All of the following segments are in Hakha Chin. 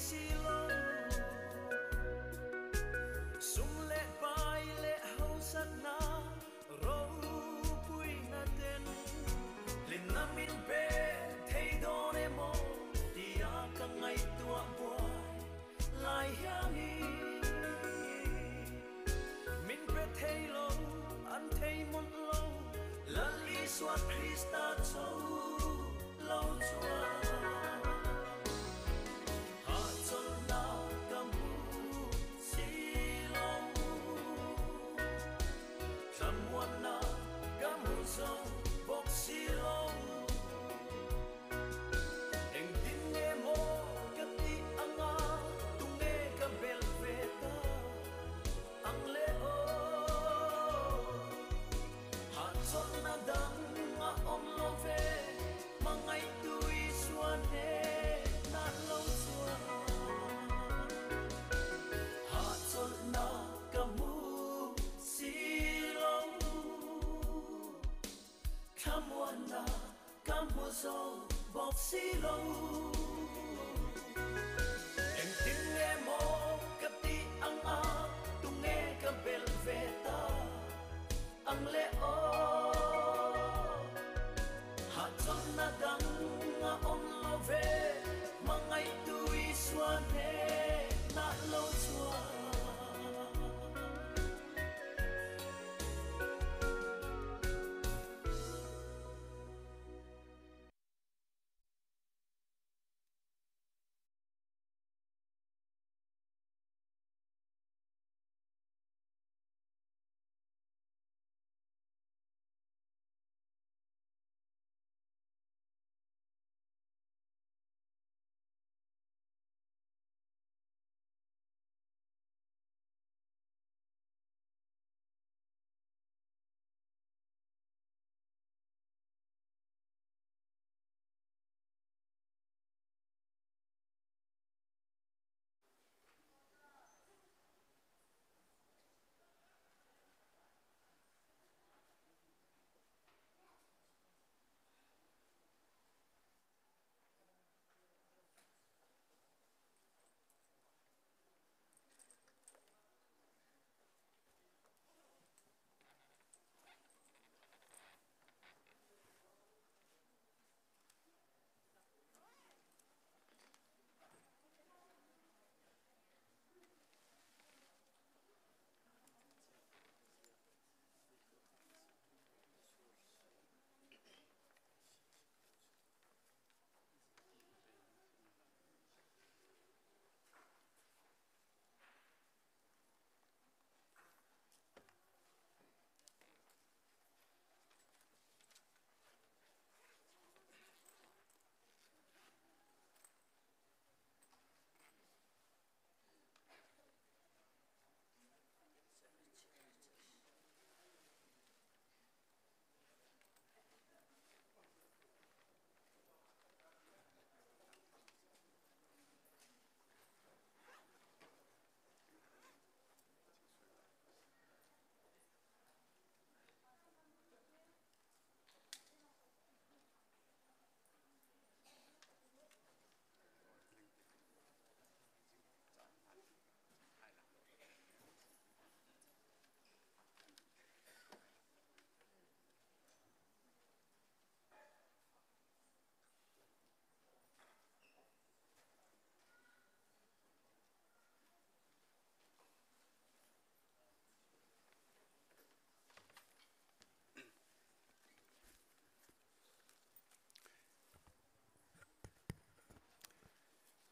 si lo. Sum le pai le hausaknak ropui na ten hlimna min pe thei dawn emaw tiah ka ngaihtuah buai lai hianin min pe thei lo an thei mawlh lo Lal Isua Krista cho lo chuan hahchawlhnak ka hmu si lo. Thlamuannak ka hmu zong bawk si lo. Engtin nge maw ka ti anga tunge ka bel ve ta ang le aw. Hahchawlhnak dang a um lo ve hmangaihtu Isua hnenah lo chuan. Hahchawlhnak ka hmu si lo. Thlamuannak ka hmu zong bawk si lo. Engtin nge maw ka ti anga tunge ka bel ve ta ang le aw. Hahchawlhnak dang a um lo ve hmangaihtu Isua hnenah lo chuan.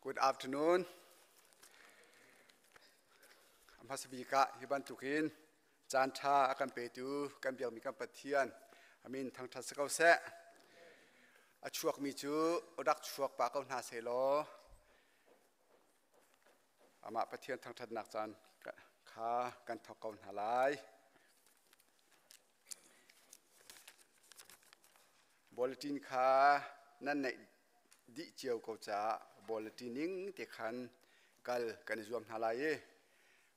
Good afternoon. Hmasa bik ah hi bantukin caan ṭha a kan petu kan biakmi kan Pathian amin thangṭhat si ko seh. A chuakmi cu rak chuak pah ko hna sehlaw amah Pathian thangṭhatnak caan kha kan thawk ko hna lai. Bulletin kha nan neih dih cio ko caah bulletin ning te khan kal kan i zuam hna lai i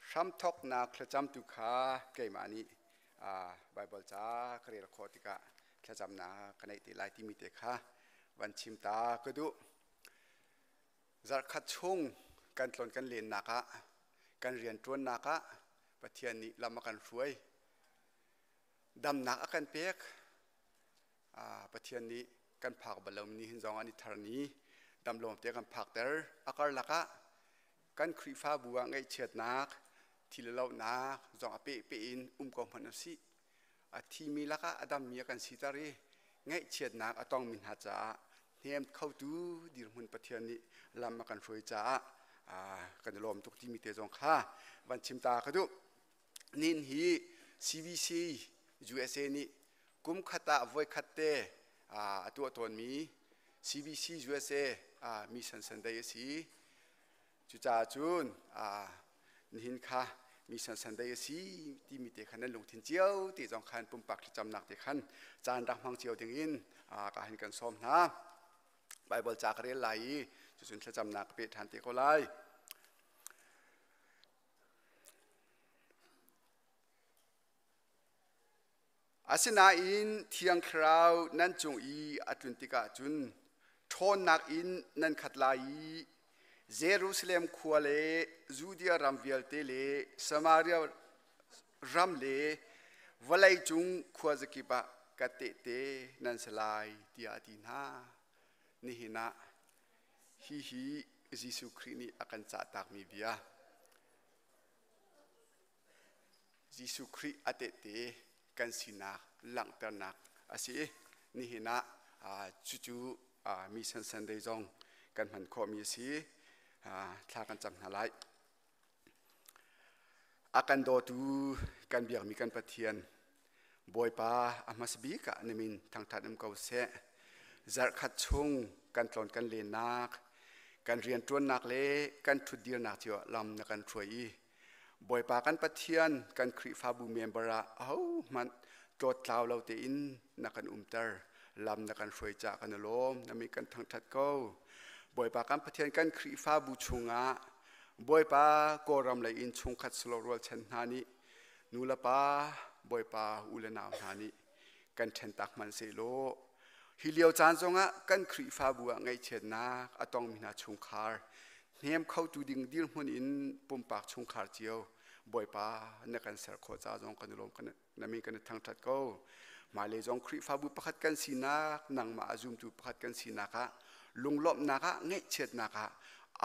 hramthawknak thlacam tu kha keimah nih Baibal ca ka rel khawh tikah thlacamnak ka neih te lai timi te kha van chim ta ka duh. Zarhkhat chung Kan tlawn kan lennak ah, kan rianṭuannak ah Pathian nih lam a kan hruai. Damnak a kan pek. Pathian nih kan phak bal lo ni hin zong an i thar ni damlawm te kan phakter. A karlak ah kan Khrihfabu ah ngaihchiatnak, thil lohnak zong a pehpeh in um ko hmanh usih. A thimi lakah a dammi a kan siter i ngaihchiatnak a tongmi hna caah hnem khotu dirhmun Pathian nih lam a kan hruai caah kan i lawm tuk timi te zong kha van chim ta ka duh. Nin hi CBC USA nih kum khat ah voikhat te a tuah tawnmi CBC USA Mission Sunday a si. Cucaah cun nihin kha Mission Sunday a si timi te khan nan lungthin cio te zong khan pumpak thlacamnak te khan caan rak hmang cio dingin ka hin kan sawm hna. Bible ca ka rel lai i cucun thlacamnak ka peh ṭhan te ko lai. Asinain Thiang Thlarau nan cung i a tlun tikah cun ṭhawnnak in nan khat lai i Jerusalem khua le Judea ram vialte le Samaria ram le vawleicung khuazakip ah ka tehte nan si lai, tiah a ti hna. Nihin ah hihi Jesuh Khrih nih a kan cahtakmi bia. Jesuh Khrih a tehte kan sinak langhternak a si i nihin ah cucu Mission Sunday zong kan hman khawhmi a si. Thla kan cam hna lai. A kan dawtu kan biakmi kan Pathian Bawipa a hmasa bik ah na min thangṭhat um ko seh. Zarhkhat chung kan tlawn kan lennak, kan rianṭuannak le kan ṭhutdirnak cio ah lam na kan hruai i Bawipa kan Pathian kan Khrihfabu member ah ahohmanh tlawttlau lo tein na kan umter. Lam na kan hruai caah kan i lawm, na min kan thangṭhat ko. Bawipa kan Pathian kan Khrihfabu chungah Bawipa Kawlram lei in chungkhat silo rualchan hna nih nu le pa Bawipa u le nau hna nih kan ṭhentak hmanhsehlaw hi lio caan zongah kan Khrihfabu ah ngaihchiatnak a tongmi hna chungkhar hnem khotu ding dirhmun in pumpak chungkhar cio Bawipa na kan ser khawh ca zong kan i lawm kan na min kan i thangṭhat ko. Hmailei zong Khrihfabu pakhat kan sinak nangmah a zumtu pakhat kan sinak ah lunglawmhnak ah ngaihchiatnak ah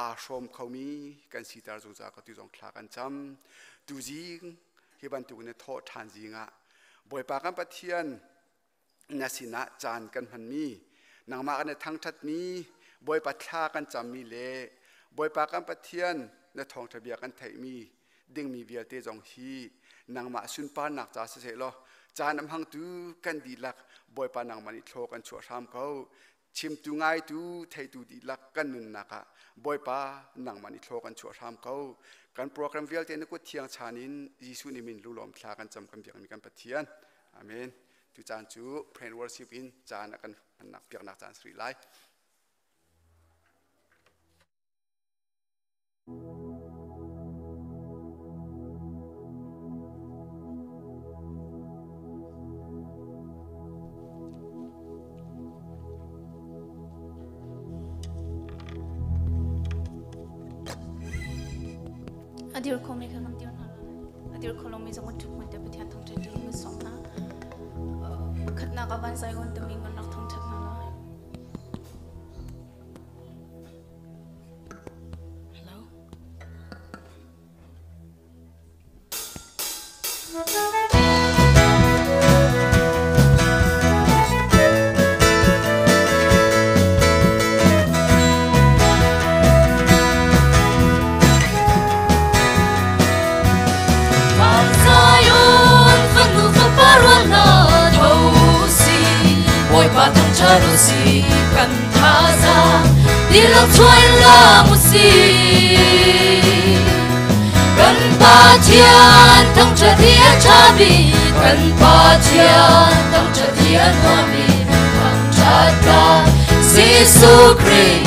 aa hrawm khomi kan siter zungzal ko ti zong thla kan cam. Tuzing hi bantuk in thawh ṭhan zing ah Bawipa kan Pathian na sinah caan kan hmanmi nangmah kan i thangṭhatmi Bawipa thla kan cammi le Bawipa kan Pathian na thawngṭha bia kan theihmi dingmi vialte zong hi nangmah sunparnak ca siseh law caan a hmangtu kan dihlak Bawipa nangmah nih thlaw kan chuah hram ko. Chimtu ngaitu theitu dihlak kan nunnak ah Bawipa nangmah nih thlaw kan chuah hram ko. Kan program vialte na kut thiang chan in Jesuh nih min lunglawm thla kan cam kan biakmi kan Pathian. Amen. Tu caan cu pray and worship in caan a kan hmannak piaknak caan si rih lai. A dir khomi kha kan dir hna lai. A dir kho lomi zong ṭhut hmun te Pathian thangṭhat ding in sawm hna. Pakhatnak a van Zion timi kan rak thangṭhat hna lai. Hello. Zion fanu fapa rual hna tho si Bawipa thangṭhat u si kan thazaang dihlak chuai la mu si Kan Pathian thangṭhat hi a ṭha bik kan Pathian thangṭhat hi a nuam bik thangṭhat tlak Jesuh Khrih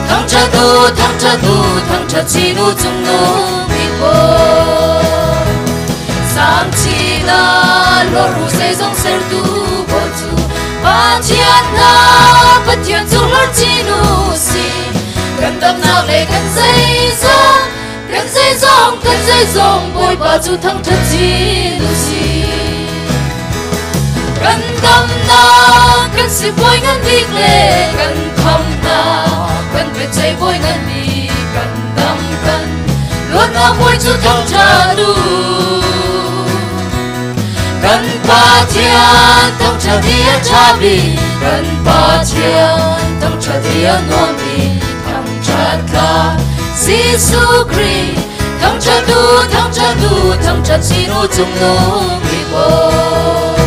thangṭhat u thangṭhat u thangṭhat chin u cungnung bik Bawi Sang chin ah lor u zeizong sertu Bawi cu Pathian hna Pathian cu lor chin u si kan Damnak le kan zeizong, kan zeizong, kan zeizong, Bawipa cu thangṭhat chin u sih. Kan damnak, kan sibawi ngan bik le kan khamnak, kan biaceih bawi ngan bik, kan dam kan luatnak bawi cu thangṭhat u. Kan Pathian thangṭhat hi a ṭha bik, kan Pathian thangṭhat hi a nuam bik, thangṭhat tlak Jesuh Khrih, thangṭhat u, thangṭhat u, thangṭhat chin u cungnung bik bawi.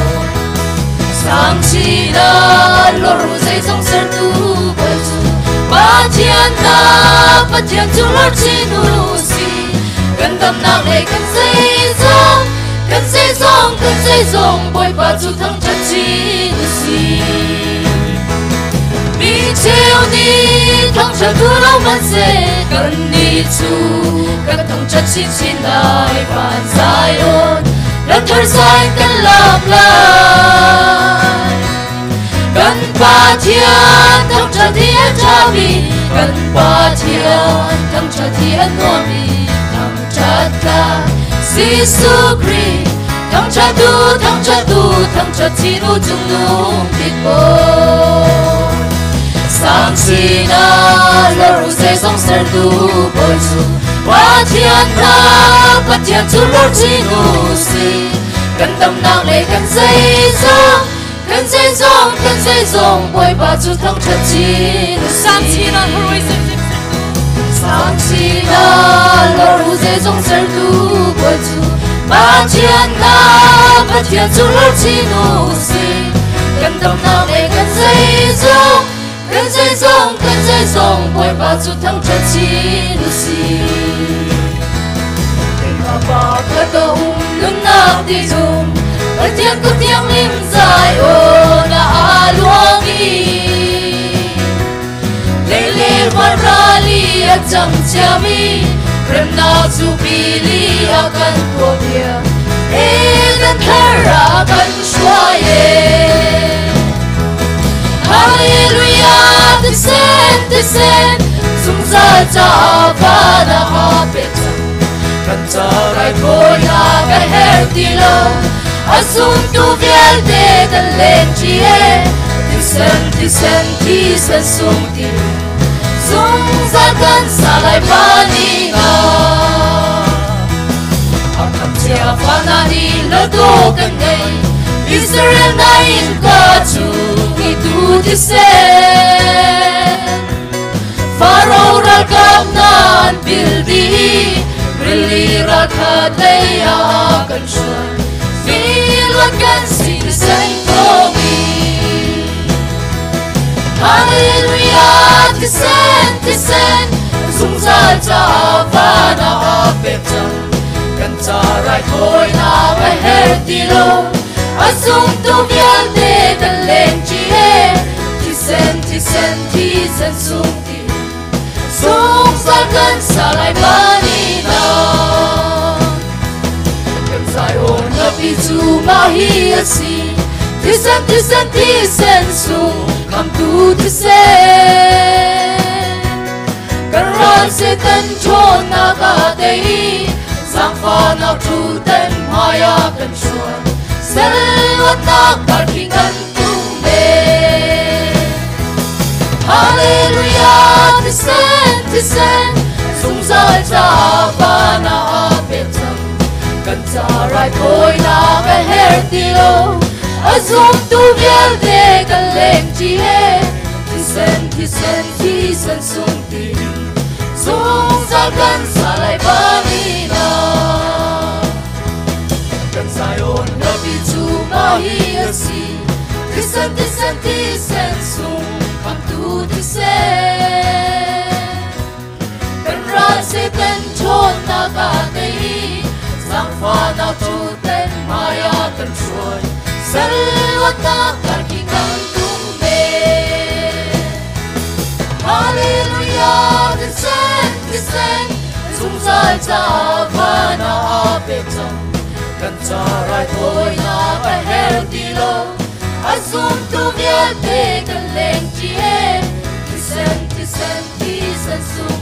Sang chin ah lor u zeizong sertu bawi cu, Pathian na Pathian cu lor chin u sih. Kan damnak le kan zeizong, kan zeizong, kan zeizong, Bawipa cu thangṭhat chin u sih. Mi cheu nih thangṭhat duh lo hmanhseh, kannih cu kan thangṭhat chinchin lai. Van Zion la thar zain kan lam lai. Kan Pathian thangṭhat hi a ṭha bik, kan Pathian thangṭhat hi a nuam bik, thangṭhat tlak Jesuh Khrih, thangṭhat u, thangṭhat u, thangṭhat chin u cungnung bik bawi. Sang sinah lor u zeizong sertu bawi cu, Pathian hna Pathian cu lor chin u sih. Kan damnak le kan zeizong, kan zeizong, kan zeizong, Bawipa cu thangṭhat chin u Sang sih. chin ah lor u zeizong sertu. Sang sinah lor u zeizong sertu bawi cu, Pathian hna Pathian cu lor chin u sih. Kan damnak le kan zeizong, kan zeizong, kan zeizong, Bawipa cu thangṭhat chin u sih. Pa khat a um nunnak ti zum, Pathian kut thianghlim Zion ah aa luang i lei le van rali a cang ciami, remnak cu pili a kan tuahpiak, Eden thar ah kan hruai e. Hallelujah, thisen, thisen, zungzal caah van ah aa pek cang. Kan ca raithawinak a herh ti lo, a zumtu vialte kan leng ṭi e. Thisen, thisen, thisen sung ti, zungzal kan sa lai pa ni nga. A khamcia fa ni lotu kan ngei, Israel na in ka cu ngitu thisen. Faro ralkap nan pil dih, rili ralkhat lei ah kan hruai, mi luat kan si thisen thawngin. Hallelujah, thisen, thisen, zungzal caah van ah aa pek cang. Kan ca raithawinak a herh ti lo, a zumtu vialte kan leng ṭi e. Thisen, thisen, thisen sung ti, zungzal kan sa lai pa ni na. Kan Zion pi cu mah hi a si, thisen, thisen, thisen sung khamtu thisen. Kan ral Satan ṭhawnnak a tei, zaangfahnak ṭhuten hmai ah kan hruai, sal luatnak parki kan tum ve. Hallelujah, thisen, thisen, zungzal caah van ah aa pek cang. Kan ca raithawinak a herh ti lo, a zumtu vialte kan leng ṭi e. Thisen, thisen, thisen sung ti, zungzal kan sa lai pa ni na. Kan Zion pi cu mah hi a si, thisen, thisen, thisen sung khamtu thisen. Kan ral Satan ṭhawnnak a tei, zaangfahnak ṭhuten hmai ah kan hruai, sal luatnak karki kan tum ve. Hallelujah, thisen, thisen, zungzal caah van ah aa pek cang. Kan ca raithawinak a herh ti lo, a zumtu vialte kan leng ṭi e. Thisen, thisen, thisen sung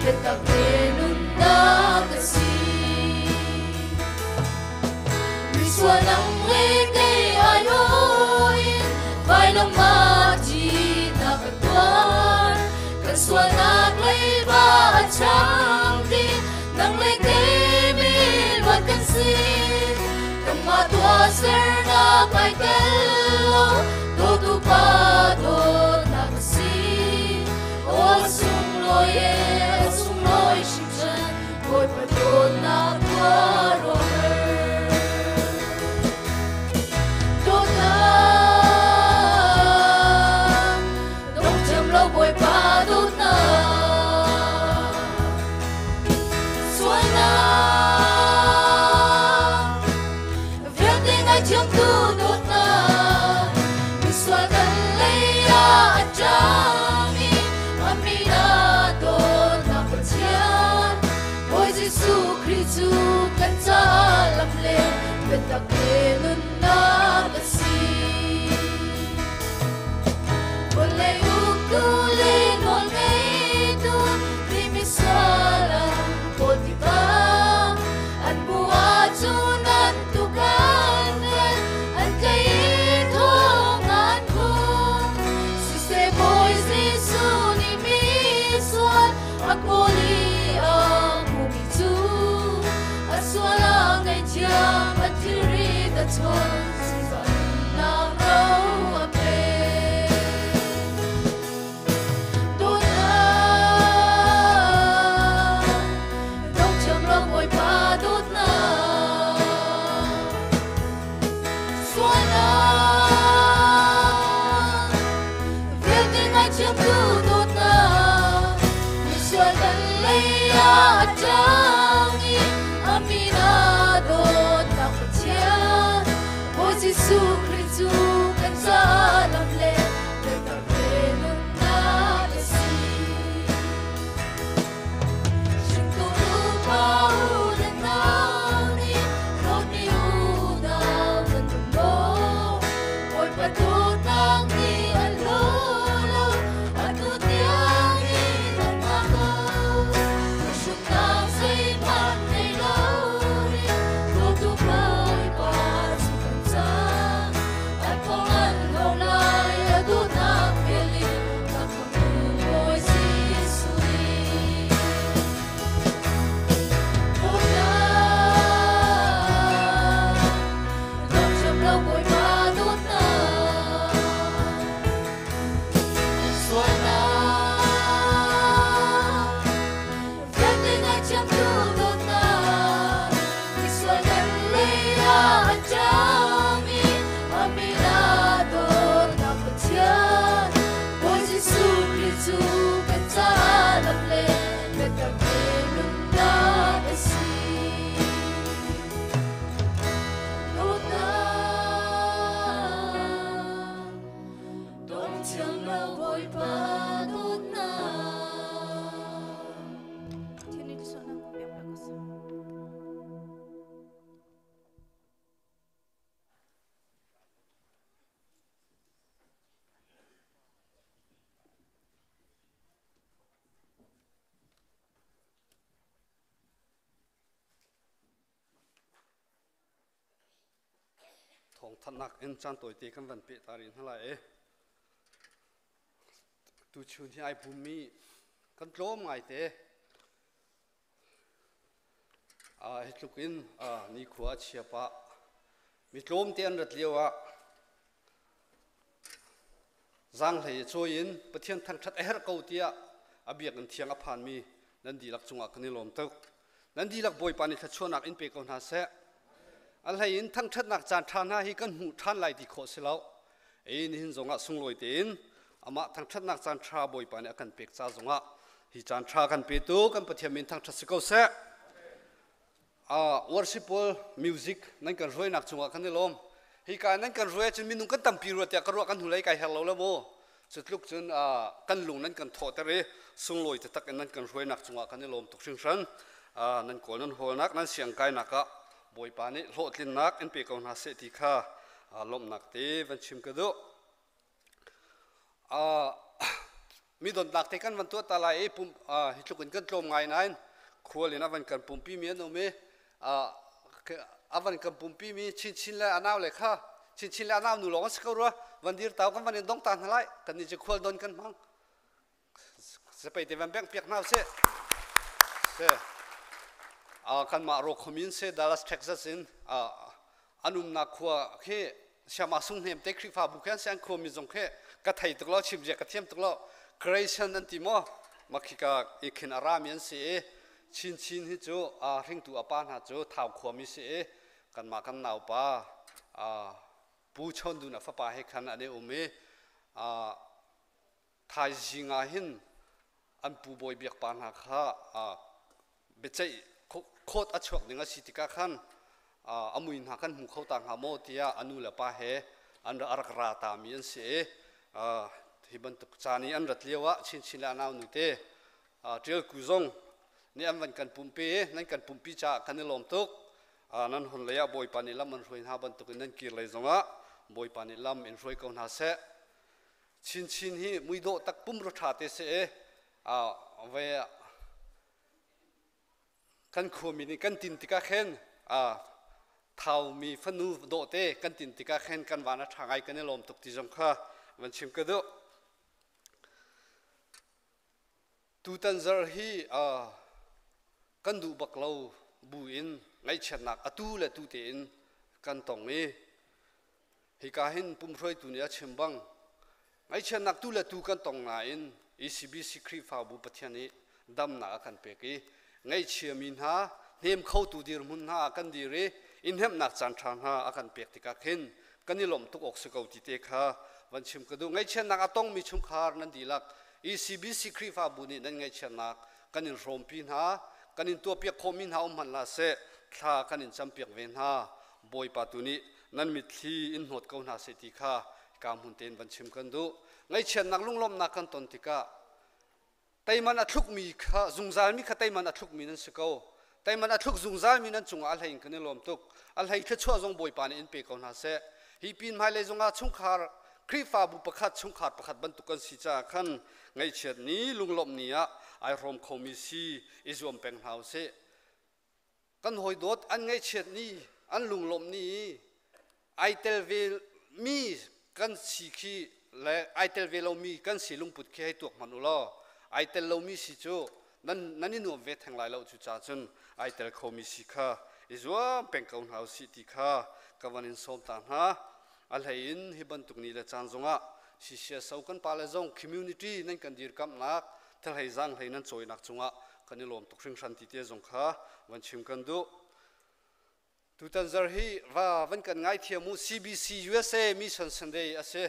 Biatak le nunnak a si. Misual nang le kei aiawh in vailam ah thihnak a tuar. Kan sualnak leiba a chang dih, nang le kei mi luat kan si. Kanmah tuahsernak ai tel lo, dawtu Pa dawtnak a si. Aw sunglawi e, sunglawi hringhran, Bawipa dawtnak khuaruahhar. Dawtnak, dong thiam lo Bawipa dawtnak. Sualnak vialte ngaithiamtu dawtnak, misual kan lei ah a ṭang i a min ah dawtnak Pathian. Bawi Jesuh Khrih cu kan caah lam le biatak le nunnak a si. Vawlei uktu le nawlngeitu timi sual an kawl tikah an bu ahcun an tuk an vel, an tlaih i thong an khum. Siseh Bawi Jesuh nih misual a kawl i a hmuhmi cu a sual a ngaihthiam, a thilrit a chawn, zungzal nunnak ro a pek. Dawtnak, dong thiam lo Bawipa dawtnak. Sualnak vialte ngaithiamtu dawtnak, misual kan lei ah a ṭang i a min ah dawtnak Pathian. Bawi Jesuh Khrih cu kan caah lam le biatak le nunnak a si. Hringtu nupa u le nau nih dawtmi unau kan um maw? Bawipa dawtnak nih a hlaw lo, atu tiang in a hngak ko. Hruknak zeihmanh nei loin dawtu Bawipa cu kan cang. An pawng an hlo lai, a dawtnak vel in a khamtu Bawi Jesuh nih. Dawtnak, dawt thiam lo Bawipa dawtnak. Sualnak vialte ngaithiamtu dawtnak, misual kan lei ah a ṭang i a min ah dawtnak Pathian. Bawi Jesuh Khrih cu kan caah lam le biatak le nunnak a si. Dawtnak, dong thiam lo Bawipa dawtnak. Pathian nih thluachuahnak pek piak ko seh. Thawngthanhnak in caan tawite kan van peh ta rih hna lai i tuchun hi ai pummi kan tlawm ngaite. Hi tluk in nikhua a chia pah. Mi tlawmte an rat lio ah zaanghlei i cawi in Pathian thangṭhat a herh ko tiah a biakinn thiang a phanmi nan dihlak cungah kan i lawm tuk. Nan dihlak Bawipa nih thluachuahnak in pe ko hna seh. A hlei in thangṭhatnak caan ṭha hna hi kan hmuh ṭhan lai ti khawh si lo. Ei nihin zongah sunglawi tein amah thangṭhatnak caan ṭha Bawipa nih a kan pek ca zongah hi caan ṭha kan petu kan Pathian min thangṭhat si ko seh. Worship pawl music nan kan hruainak cungah kan i lawm. Hi ka nan kan hruai ahcun minung kan tampi rua tiah ka ruah kan hnulei kai her lo le mu. Cu tluk cun kan lung nan kan thawhter i sunglawi taktak in nan kan hruainak cungah kan i lawm tuk hringhran. Nan kawl nan hawlnak nan siang kainak ah Bawipa nih hlawhtlinnak in pe ko hna seh ti kha lawmhnak te van chim ka duh. Mi donnak te kan van tuah ta lai i pum hi tluk in kan tlawm ngai nain khual in a van kan pumpi mi an um i a van kan pumpi mi chinchin le anau le kha chinchin le anau nu lawng a si ko rua van dir tau kan van in dong ta hna lai kan ni cu khual don kan hmang sepei te van bengh piak hna usih se kanmah Rawkhom in se Dallas Texas in an umnak khua khi Siama Sunghnem te Khrihfabu khi an si an khuami zong khi ka thei tuk lo chim zia ka thiam tuk lo Creation an ti maw makhika i khin a rami an si i chinchin hi cu hringtu a pa hna cu Thau khuami si i kanmah kan naupa Pu Chawn Dun a fapa he khan an i um i thaizing ah hin an pu bawi biak pa hna kha biaceih khawt a chuak ding a si tikah khan a mui hna kan hmu kho ta hnga maw tiah a nu le pa he an rak ra ta mi an si i hi bantuk caan i an rat lio ah chinchin le a nau nu te Ṭial Ku zong nih an van kan pumpi i nan kan pumpi caah kan i lawm tuk. Nan hun lei ah Bawipa nih lam an hruai hna bantukin nan kir lei zongah Bawipa nih lam in hruai ko hna seh. Chinchin hi muidawh tak pumrua ṭha te si i ve kan khuami nih kan tin tikah khin thaumi fanu dawh te kan tin tikah khin kan van a ṭha ngai kan i lawm tuk ti zong kha van chim ka duh. Tutan zarh hi kan duh bak lo bu in ngaihchiatnak atu le tu tein kan tong i Hika hin pumhruaitu nih a chim bang, ngaihchiatnak tu le tu kan tong nain ECBC Khrihfabu Pathian nih damnak a kan pek i ngaihchiami hna hnem khotu dirhmun hna ah kan dir i i hnemhnak caanṭha hna a kan pek tikah khin kan i lawmh tuk awk si ko ti te kha van chim ka duh. Ngaihchiatnak a tongmi chungkhar nan dihlak ECBC Khrihfabu nih nan ngaihchiatnak kan in hrawmpi hna, kan in tuahpiak khawhmi hna um hmanh hlah seh, thla kan in campiak ve hna. Bawipa tu nih nan mitthli in hnawt ko hna seh ti kha ka hmun tein van chim kan duh. Ngaihchiatnak lunglawmhnak kan ton tikah teiman a thlukmi kha zungzalmi kha teiman a thlukmi nan si ko. Teiman a thluk zungzalmi nan cungah a hlei in kan i lawm tuk. A hlei thluachuah zong Bawipa nih in pe ko hna seh. Hi pin hmailei zongah chungkhar Khrihfabu pakhat chungkhar pakhat bantuk kan si caah khan ngaihchiat ni lunglawmh ni ah ai hrawm khomi si i zuam peng hna usih. Kan hawidawt an ngaihchiat ni an lunglawmh ni ai tel ve mi kan si khi le ai tel ve lomi kan si lungput khi hei tuak hmanh u law ai tel lomi si cu nan nan i nuam ve theng lai lo cu ca cun ai tel khomi si kha i zuam peng ko hna usih ti kha ka van in sawm ta hna. A hlei in hi bantuk ni le caan zongah CCSO kan pale zong community nan kan dirkamhnak thalhei zaanghlei nan cawinak cungah kan i lawm tuk hringhran ti te zong kha van chim kan duh. Tutan zar hi va van kan ngaithiam u CBC USA Mission Sunday a si.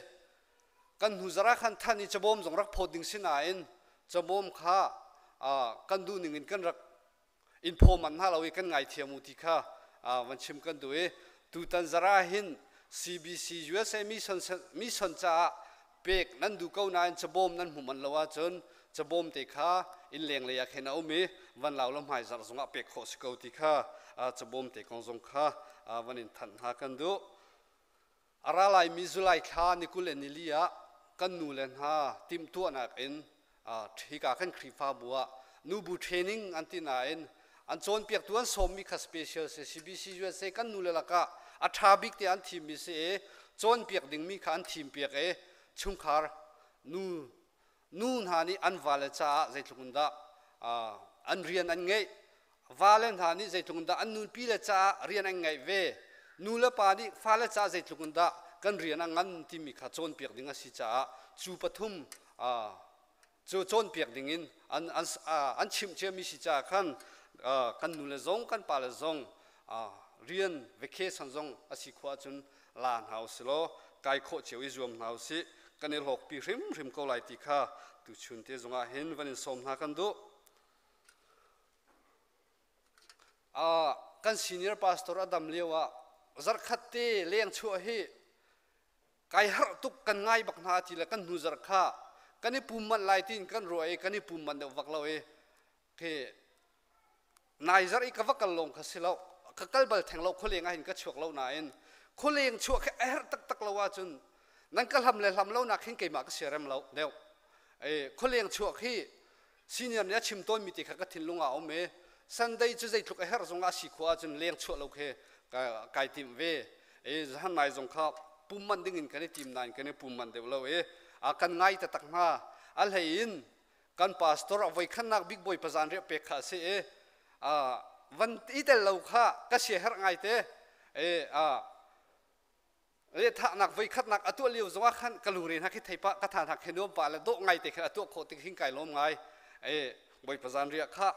Kan hnu zara khan than i cabawm zong rak phawt ding si nain cabawm kha kan duh ning in kan rak in phaw man hna lo i kan ngaithiam u ti kha van chim kan duh i tutan zara hin CBC USA mission mission caah pek nan duh ko nain cabawm nan hmu man lo ahcun cabawm te kha inn leng lei ah khin a um i van lau lo hmai zarh zongah pek khawh si ko ti kha cabawm te kong zong kha van in thanh hna kan duh. A ra laimi July thla ni 20 le nili ah kan nu le hna timhtuahnak in hika kan Khrihfabu ah nubu training an ti nain an cawnpiaktu an sawmmi kha special si CBC USA kan nu le lakah a ṭha bik te an thimmi si i cawnpiak dingmi kha an thimpiak i chungkhar nu nu hna nih an vale caah zeitluk in dah an rian an ngeih vale hna nih zeitluk in dah an nupi le caah rian an ngeih ve nu le pa nih fale caah zeitluk in dah kan rian a ngan timi kha cawnpiak ding a si caah cu pathum cu cawnpiak ding in an an an chimh ciami si caah khan kan nu le zong kan pa le zong rian vacation zong a si khawh ahcun la hna usilaw kai khawh cio i zuam hna usih kan i hlawkpi hrimhrim ko lai ti kha tuchun te zongah hin van in sawm hna kan duh. Kan senior pastor a dam lio ah zarkhat te leng chuah hi kai harh tuk kan ngai bak hna ti le kan hnu zarh kha kan i pum manh lai tiin kan ruah i kan i pum manh deuh vak lo i khi nai zarh i ka va kal lawng kha si lo ka kal bal theng lo khualeng ah hin ka chuak lo nain khualeng chuah khi a herh taktak lo ahcun nan ka hlam le hlam lo nak hin keimah ka siarem lo deuh. Khualeng chuak hi senior nih a chim tawnmi te kha ka thinlung ah a um i Sunday cu zeitluk a herh zong ah si khawh ahcun leng chuah lo khi kai tim ve. Zahan nai zong kha pum manh ding in kan i tim nain kan i pum manh deuh lo i kan ngai taktak hna. A hlei in kan pastor a voikhatnak bik Bawipa zanriah pek kha a si i van i tel lo kha ka sia herh ngai te. Lehthahnak voikhatnak a tuah lio zongah khan ka lungre hna khi thei pah ka tha hna khi nuam pah le dawh ngai te khan a tuah khawh tik hin kai lawm ngai. Bawipa zanriah kha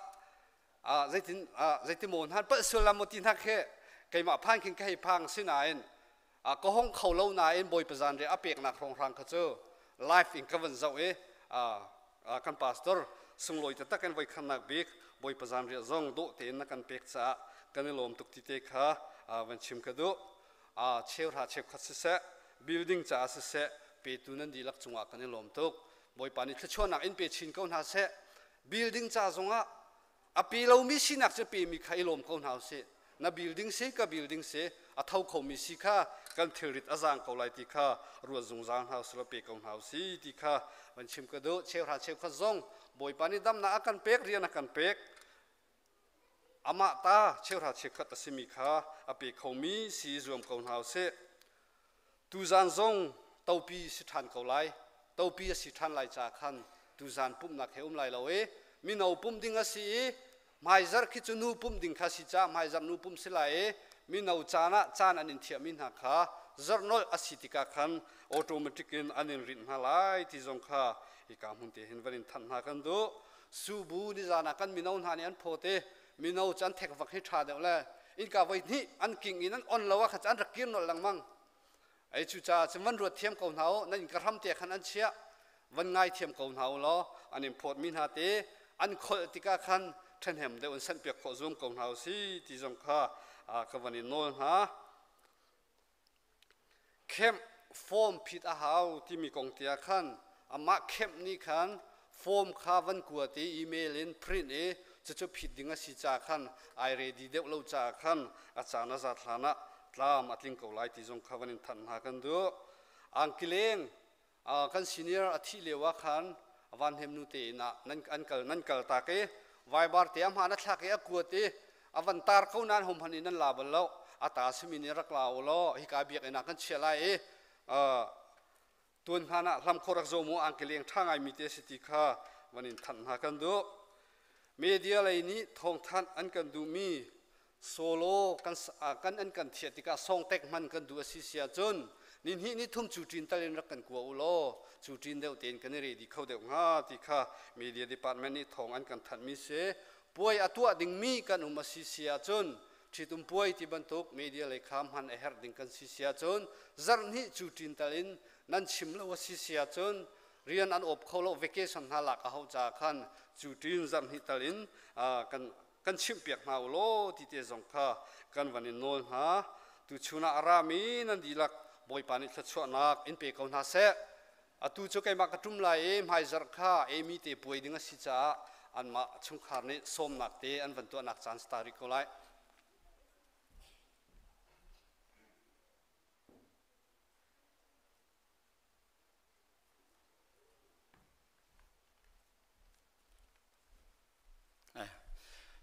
zeitin zeitin maw hnan palh sual la maw ti hna khi keimah phan khin ka hei phang sinain ka hong kho lo nain Bawipa zanriah a peknak hrawnghrang kha cu live in ka van zoh i kan pastor sunglawi taktak in voikhatnak bik Bawipa zanriah zong dawh tein na kan pek caah kan i lawm tuk ti te kha van chim ka duh. Cheuhra cheukhat siseh, building caah siseh, petu nan dihlak cungah kan i lawm tuk. Bawipa nih thluachuahnak in pe chin ko hna seh. Building ca zongah a pe lomi sinak cu pemi kha i lawm ko hna usih. Na building si, ka building si, a tho khomi si kha kan thilrit a zaang ko lai ti kha ruat zungzal hna usih law pe ko hna usih ti kha van chim ka duh. Cheuhra cheukhat zong Bawipa nih damnak a kan pek, rian a kan pek. Amah ta cheuhra cheukhat a simi kha a pe khomi si zuam ko hna usih. Tuzan zong topi si ṭhan ko lai. Topi a si ṭhan lai caah khan tuzan pumhnak he um lai lo i mino pumh ding a si i hmaizarh khi cu nu pumh ding kha si caah hmaizarh nu pumh si lai i mino caan ah caan an in thiahmi hna kha zarhnolh a si tikah khan automatic in an in rinh hna lai ti zong kha hika hmun te hin van in thanh hna kan duh. Subu nizan ah kan mino hna nih an phawt i mino cu an thekvak hi ṭha deuh le innka voi hnih an king in an on lo ah khan an rak kir nolh lengmang. Ei cu caah cun van ruat thiam ko hna u, nan innka hram te khan an chiah, van ngai thiam ko hna u law an in phawtmi hna te an kholh tikah khan ṭhahnem deuh in sanhpiak khawh zuam ko hna u si ti zong kha ka van in nawl hna. Kemh form phit a hau timi kong tiah khan amah kemh nih khan form kha van kuat i email in print i cucu phit ding a si caah khan ai ready deuh lo caah khan a caan a zat hlan ah tlam a tling ko lai ti zong kha van in thanh hna kan duh. Angkileng kan senior a thih lio ah khan Van Hnem nu te inn ah nan an kal nan kal tak i Viber te a hmaan a thlak i a kuat i a van tar ko nain homhan in nan la bal lo. A ta simi nih rak la u law hika biakinn ah kan chiah lai i tuan hlan ah hlam khor rak zo mu angkeleng ṭha ngaimi te si ti kha van in thanh hna kan duh. Media lei nih thawngthanh an kan duhmi solo kan kan an kan thiah tikah songtek hman kan duh a si si ahcun ni hnih ni thum cu ṭin tal in rak kan kua u law cu ṭin deuh tein kan i ready kho deuh hnga ti kha media department nih thawng an kan thanhmi si. Puai a tuah dingmi kan um a si si ahcun ṭhitum puai ti bantuk media lei kha hman a herh ding kan si si ahcun zarh hnih cu ṭin tal in nan chim lo a si si ahcun rian an op kho lo, vacation hna lak a hauh caah khan cu ṭin zarh hnih tal in kan kan chimhpiak hna u law ti te zong kha kan van in nawl hna. Tuchun ah a rami nan dihlak Bawipa nih thluachuahnak in pe ko hna seh. Atu cu keimah ka ṭum lai i hmaizarh kha Amy te puai ding a si caah anmah chungkhar nih sawmnak te an van tuahnak caan si ta rih ko lai.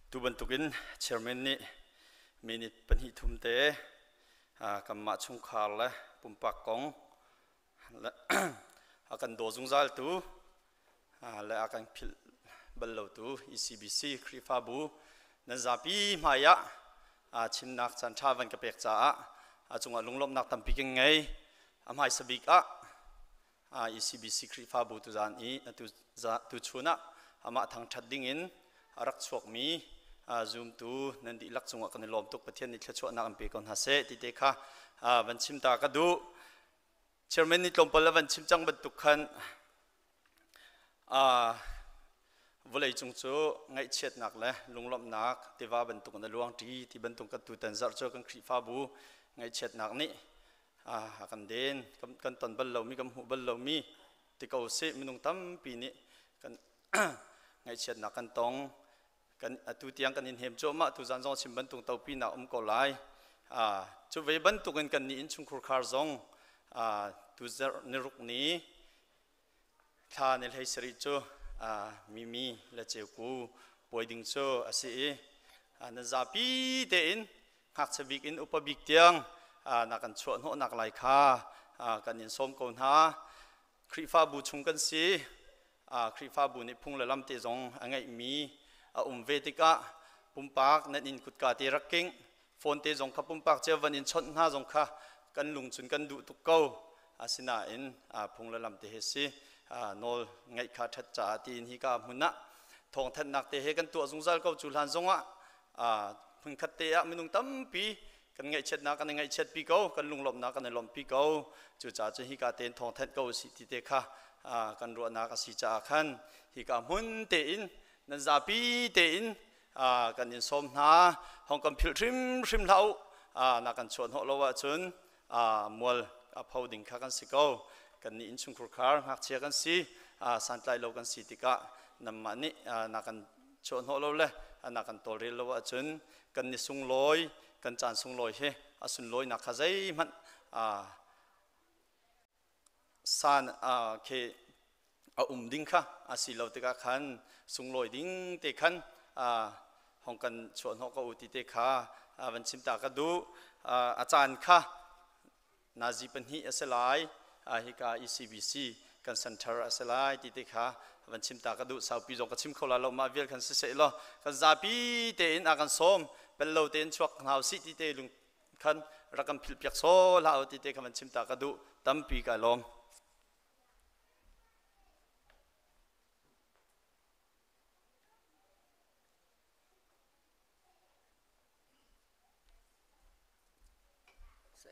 Tu bantukin chairman nih minute pahnih thum te kanmah chungkhar le pumpak kong a kan daw zungzal tu le a kan philh bal lo tu ECBC Khrihfabu nan zapi hmai ah chimnak caan ṭha van ka pek caah a cungah lunglawmhnak tampi kan ngei. A hmaisa bik ah ECBC Khrihfabu tuzaan i tuchun ah amah thangṭhat dingin a rak chuakmi zumtu nan dihlak cungah kan i lawm tuk. Pathian nih thluachuahnak an pe ko hna seh ti te kha van chim ta ka duh. Chairman nih tlawmpal a van chim cang bantuk khan vawlei cung cu ngaihchiatnak le lunglawmhnak tiva bantuk in a luang ṭi ti bantuk kan tutan zarh cu kan Khrihfabu ngaihchiatnak nih a kan den. Kan ton bal lomi, kan hmuh bal lomi ti ko sih, minung tampi nih kan ngaihchiatnak kan tong. Kan atu tiang kan in hem cuahmah. Tu zan zong chim bantuk topi nak um ko lai. Cu ve bantukin kan nih innchungkhur khar zong tu zarh niruk ni Thla ni hlei sarih cu mimi le ceuku puai ding cu a si i nan zapi tein ngakchia bik in upa bik tiang na kan chuah hnawhnak lai kha kan in sawm ko hna. Khrihfabu chung kan si. Khrihfabu nih phung le lam te zong a ngeihmi a um ve tikah pumpak nan inn kutka te rak king, phone te zong kha pumpak cio van in chawnh hna zong kha kan lung cun kan duh tuk ko. Asinain phung le lam te he si nawl ngeih kha ṭhat caah tiin hi ka hmun ah thawngthanhnak te he kan tuah zungzal ko. Cu hlan zongah hmunkhat te ah minung tampi kan ngaihchiatnak kan i ngaihchiatpi ko, kan lunglawmhnak kan i lawmhpi ko. Cucaah cun hika tein thawngthanh ko usih ti te kha kan ruahnak a si caah khan hika hmun tein nan zapi tein kan in sawm hna. Hong kan philh hrimhrim hlah u. Na kan chuah hnawh lo ahcun mual a pho ding kha kan si ko. Kan nih innchungkhur khar ngakchia kan si, santlai lo kan si tikah nanmah nih na kan chuah hnawh lo le na kan tawlrel lo ahcun kan ni sunglawi, kan caan sunglawi hi a sunlawinak kha zeihmanh san khi a um ding kha a si lo tikah khan sunglawi ding te khan hong kan chuah hnawh ko u ti te kha van chim ta ka duh. A caan kha nazi pahnih a si lai, hika ECBC kan center a si lai ti te kha van chim ta ka duh. Saupi zong ka chim kho la lo, mah vial khan si seh law kan zapi tein a kan sawm pel lo tein chuak hna usih ti te lung khan rak kan philh piak saw hlah u ti te kha van chim ta ka duh. Tampi ka lawm.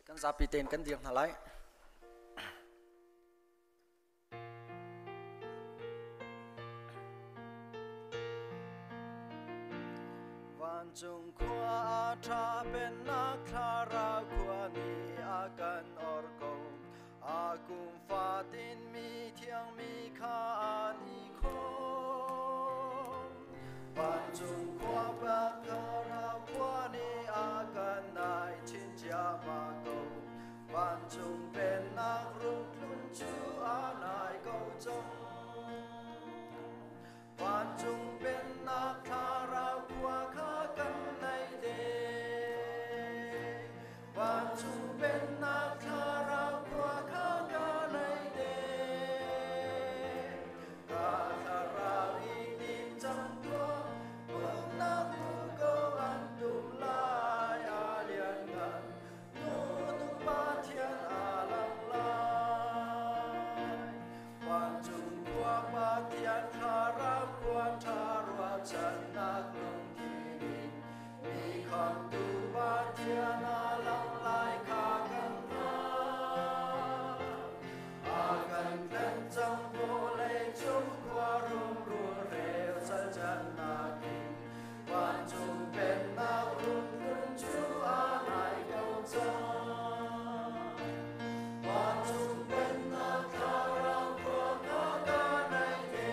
Kan zapi tein kan dir hna lai. Vancung khua a ṭha, pennak thlarau khua nih a kan or ko. A kum fatin mi thiang mi kha an i khawm. Vancung khua pa thlarau khua nih a kan nai chin ciahmah ko. Vancung pennak rung tlun cu a nai ko cang. Vancung pennak thlarau khua kha kan nei te. Vancung pennak thlarau khua kha ka nei te. Ka thlarau i tim cang tuah, pumnak muko an tum lai a lianngan. Nunung Pathian a lang lai. Vancung khua Pathian thlarau khua ṭha ruahchannak lungthin in mi khamtu Pathian a lang lai kha kan hngalh. A kan tlen cang vawlei cung khua rungrul rel salcannak in vancung pennak rung cu a nai ko cang. Vancung pennak thlarau khua kha ka nai te.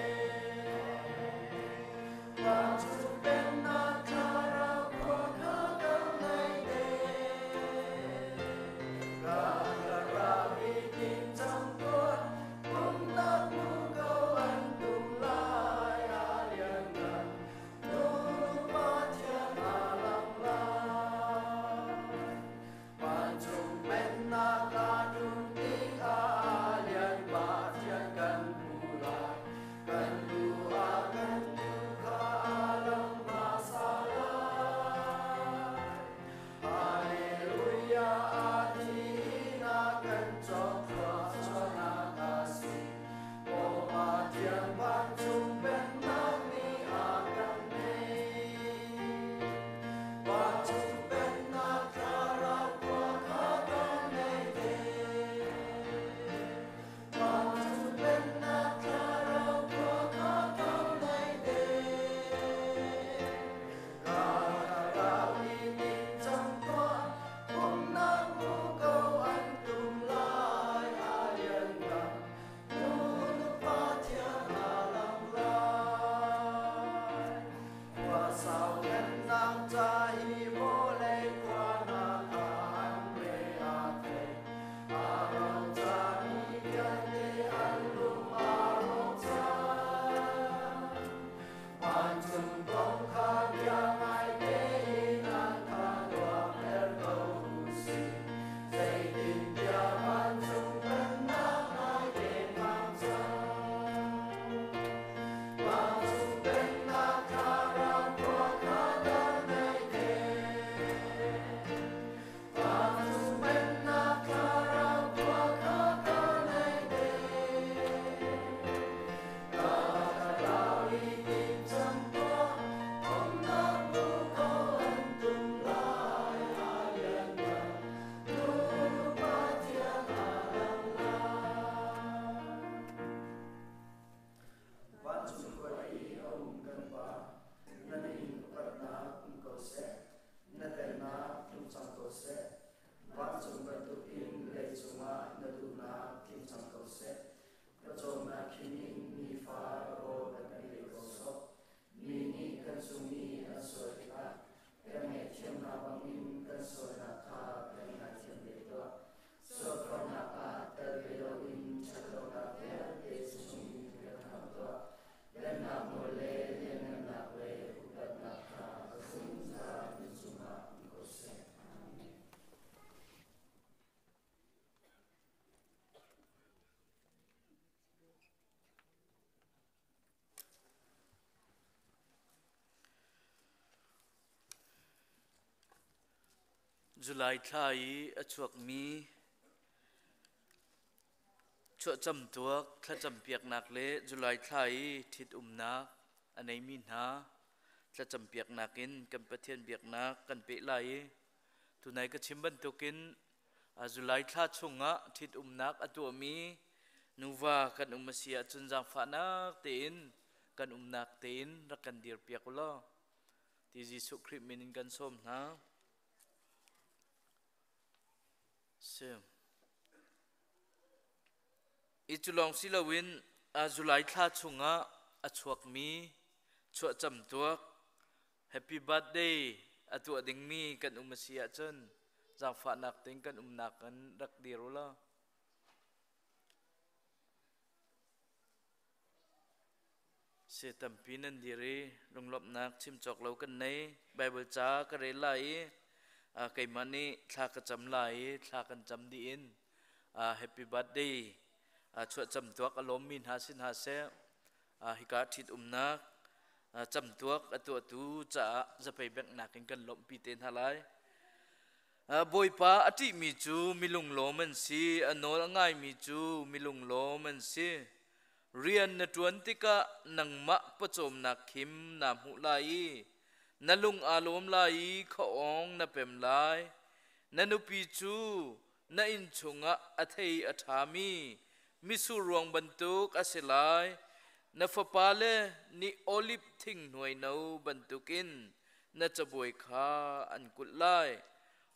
Vancung pennak thlarau khua kha ka nai te. Ka thlarau i tim cang tuah, pumnak muko an tum lai a lianngan. kan Pa, na min upatnak um ko seh. Na pennak tlung cang ko seh. Vancung bantukin leicung ah na duhnak tling cang ko seh. Pawcawmnak khim in nifa rawl kan kan pe ko sawh. Mi nih kan cung i an sual tikah kan ngaihthiam hna bangin kan sualnak kha kan ngaithiam ve tuah. Sualforhnak ah tel ve loin ṭhatlonak vialte chungin kan khamh tuah. Pennak nawl le lianhngannak le upatnak kha a zungzal na cungah um ko seh. Amen. July thla i a chuakmi chuahcamtuak thlacampiaknak le July thla i ṭhitumnak a neimi hna thlacampiaknak in kan Pathian biaknak kan peh lai i tunai ka chim bantukin July thla chungah ṭhitumnak a tuahmi nuva kan um a si ahcun zaangfahnak tein kan umnak tein rak kan dirpiak u law ti Jesuh Khrih min in kan sawm hna. Si. I cu lawng si loin July thla chungah a chuakmi chuahcam tuak happy birthday a tuah dingmi kan um a si ahcun zaangfahnak tein kan umnak in rak dir u law. Si tampi nan dir i lunglawmhnak chim cawk lo kan nei. Bible ca ka rel lai i keimah nih thla ka cam lai i thla kan cam dih in happy birthday chuahcam tuak a lawmmi hna si hna seh hika ṭhit umnak camtuak a tuahtu caah zapei benghnak in kan lawmhpi te hna lai. Bawipa a ṭihmi cu milunglawm an si, a nawl a ngaimi cu milunglawm an si. Rian na ṭuan tikah nangmah pawcawmnak khim naa hmuh lai i na lung aa lawm lai i khuaawng na pem lai. Na nupi cu na inn chungah a thei a ṭhami mitsur ruang bantuk a si lai. Na fapale nih oliv thing hnuai-no bantukin na cabuai kha an kulh lai.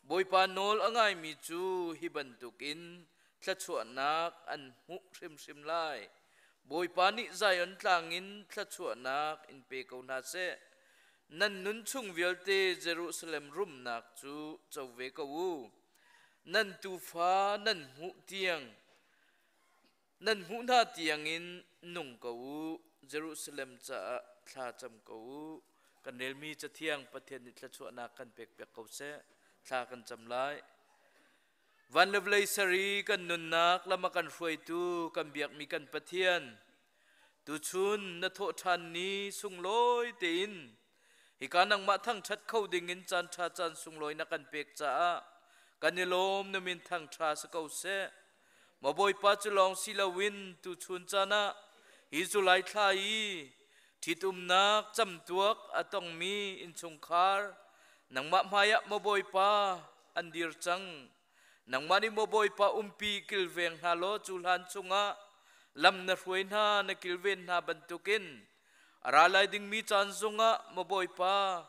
Bawipa nawl a ngaimi cu hi bantukin thluachuahnak an hmuh hrimhrim lai. Bawipa nih Zion tlang in thluachuahnak in pe ko hna seh. Nan nun chung vialte Jerusalem rumnak cu co ve ko u. Nan tufa nan hmuh tiang nan hmuh hna tiangin nung ko u. Jerusalem caah thla cam ko u. Kan relmi Cathiang Pathian nih thluachuahnak kan pekpiak ko seh. Thla kan cam lai. Van le vawlei ser i kan nunnak lam a kan hruaitu kan biakmi kan Pathian, tuchun na thawhṭhan ni sunglawi tein hika nangmah thangṭhat kho dingin caan ṭha caan sunglawi na kan pek caah kan i lawm na min thangṭha si ko seh. Maw Bawipa cu lawng si loin tuchun caan ah hi July thla i ṭhitumnak camtuak a tongmi innchungkhar nangmah hmaiah maw Bawipa an dir cang. Nangmah nih maw Bawipa umpi kilveng hna law cu hlan chungah lam na hruai hna na kilven hna bantukin a ra lai dingmi caan zongah maw Bawipa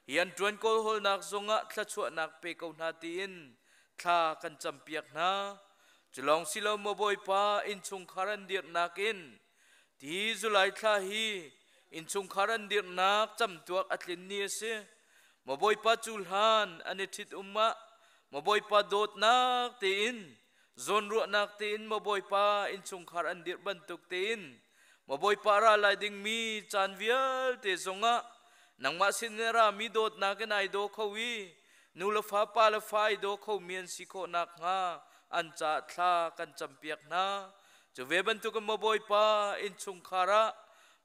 hi an ṭuan kawlhawlnak zongah thluachuahnak pe ko hna tiin thla kan campiak hna. Cu lawng si lo maw Bawipa innchungkhar an dirhnak in ti July thla hi innchungkhar an dirhnak camtuak a tlin ni a si. Maw Bawipa cu hlan an i ṭhit um ah maw Bawipa dawtnak tein zawnruahnak tein maw Bawipa innchungkhar an dirh bantuk tein maw Bawipa ra lai dingmi caan vialte zongah nangmah sin in a rami dawtnak in ai daw kho i nu le fa pa le fa ai daw khomi an si khawh nakhnga an caah thla kan campiak hna. Cu ve bantukin maw Bawipa innchungkhar ah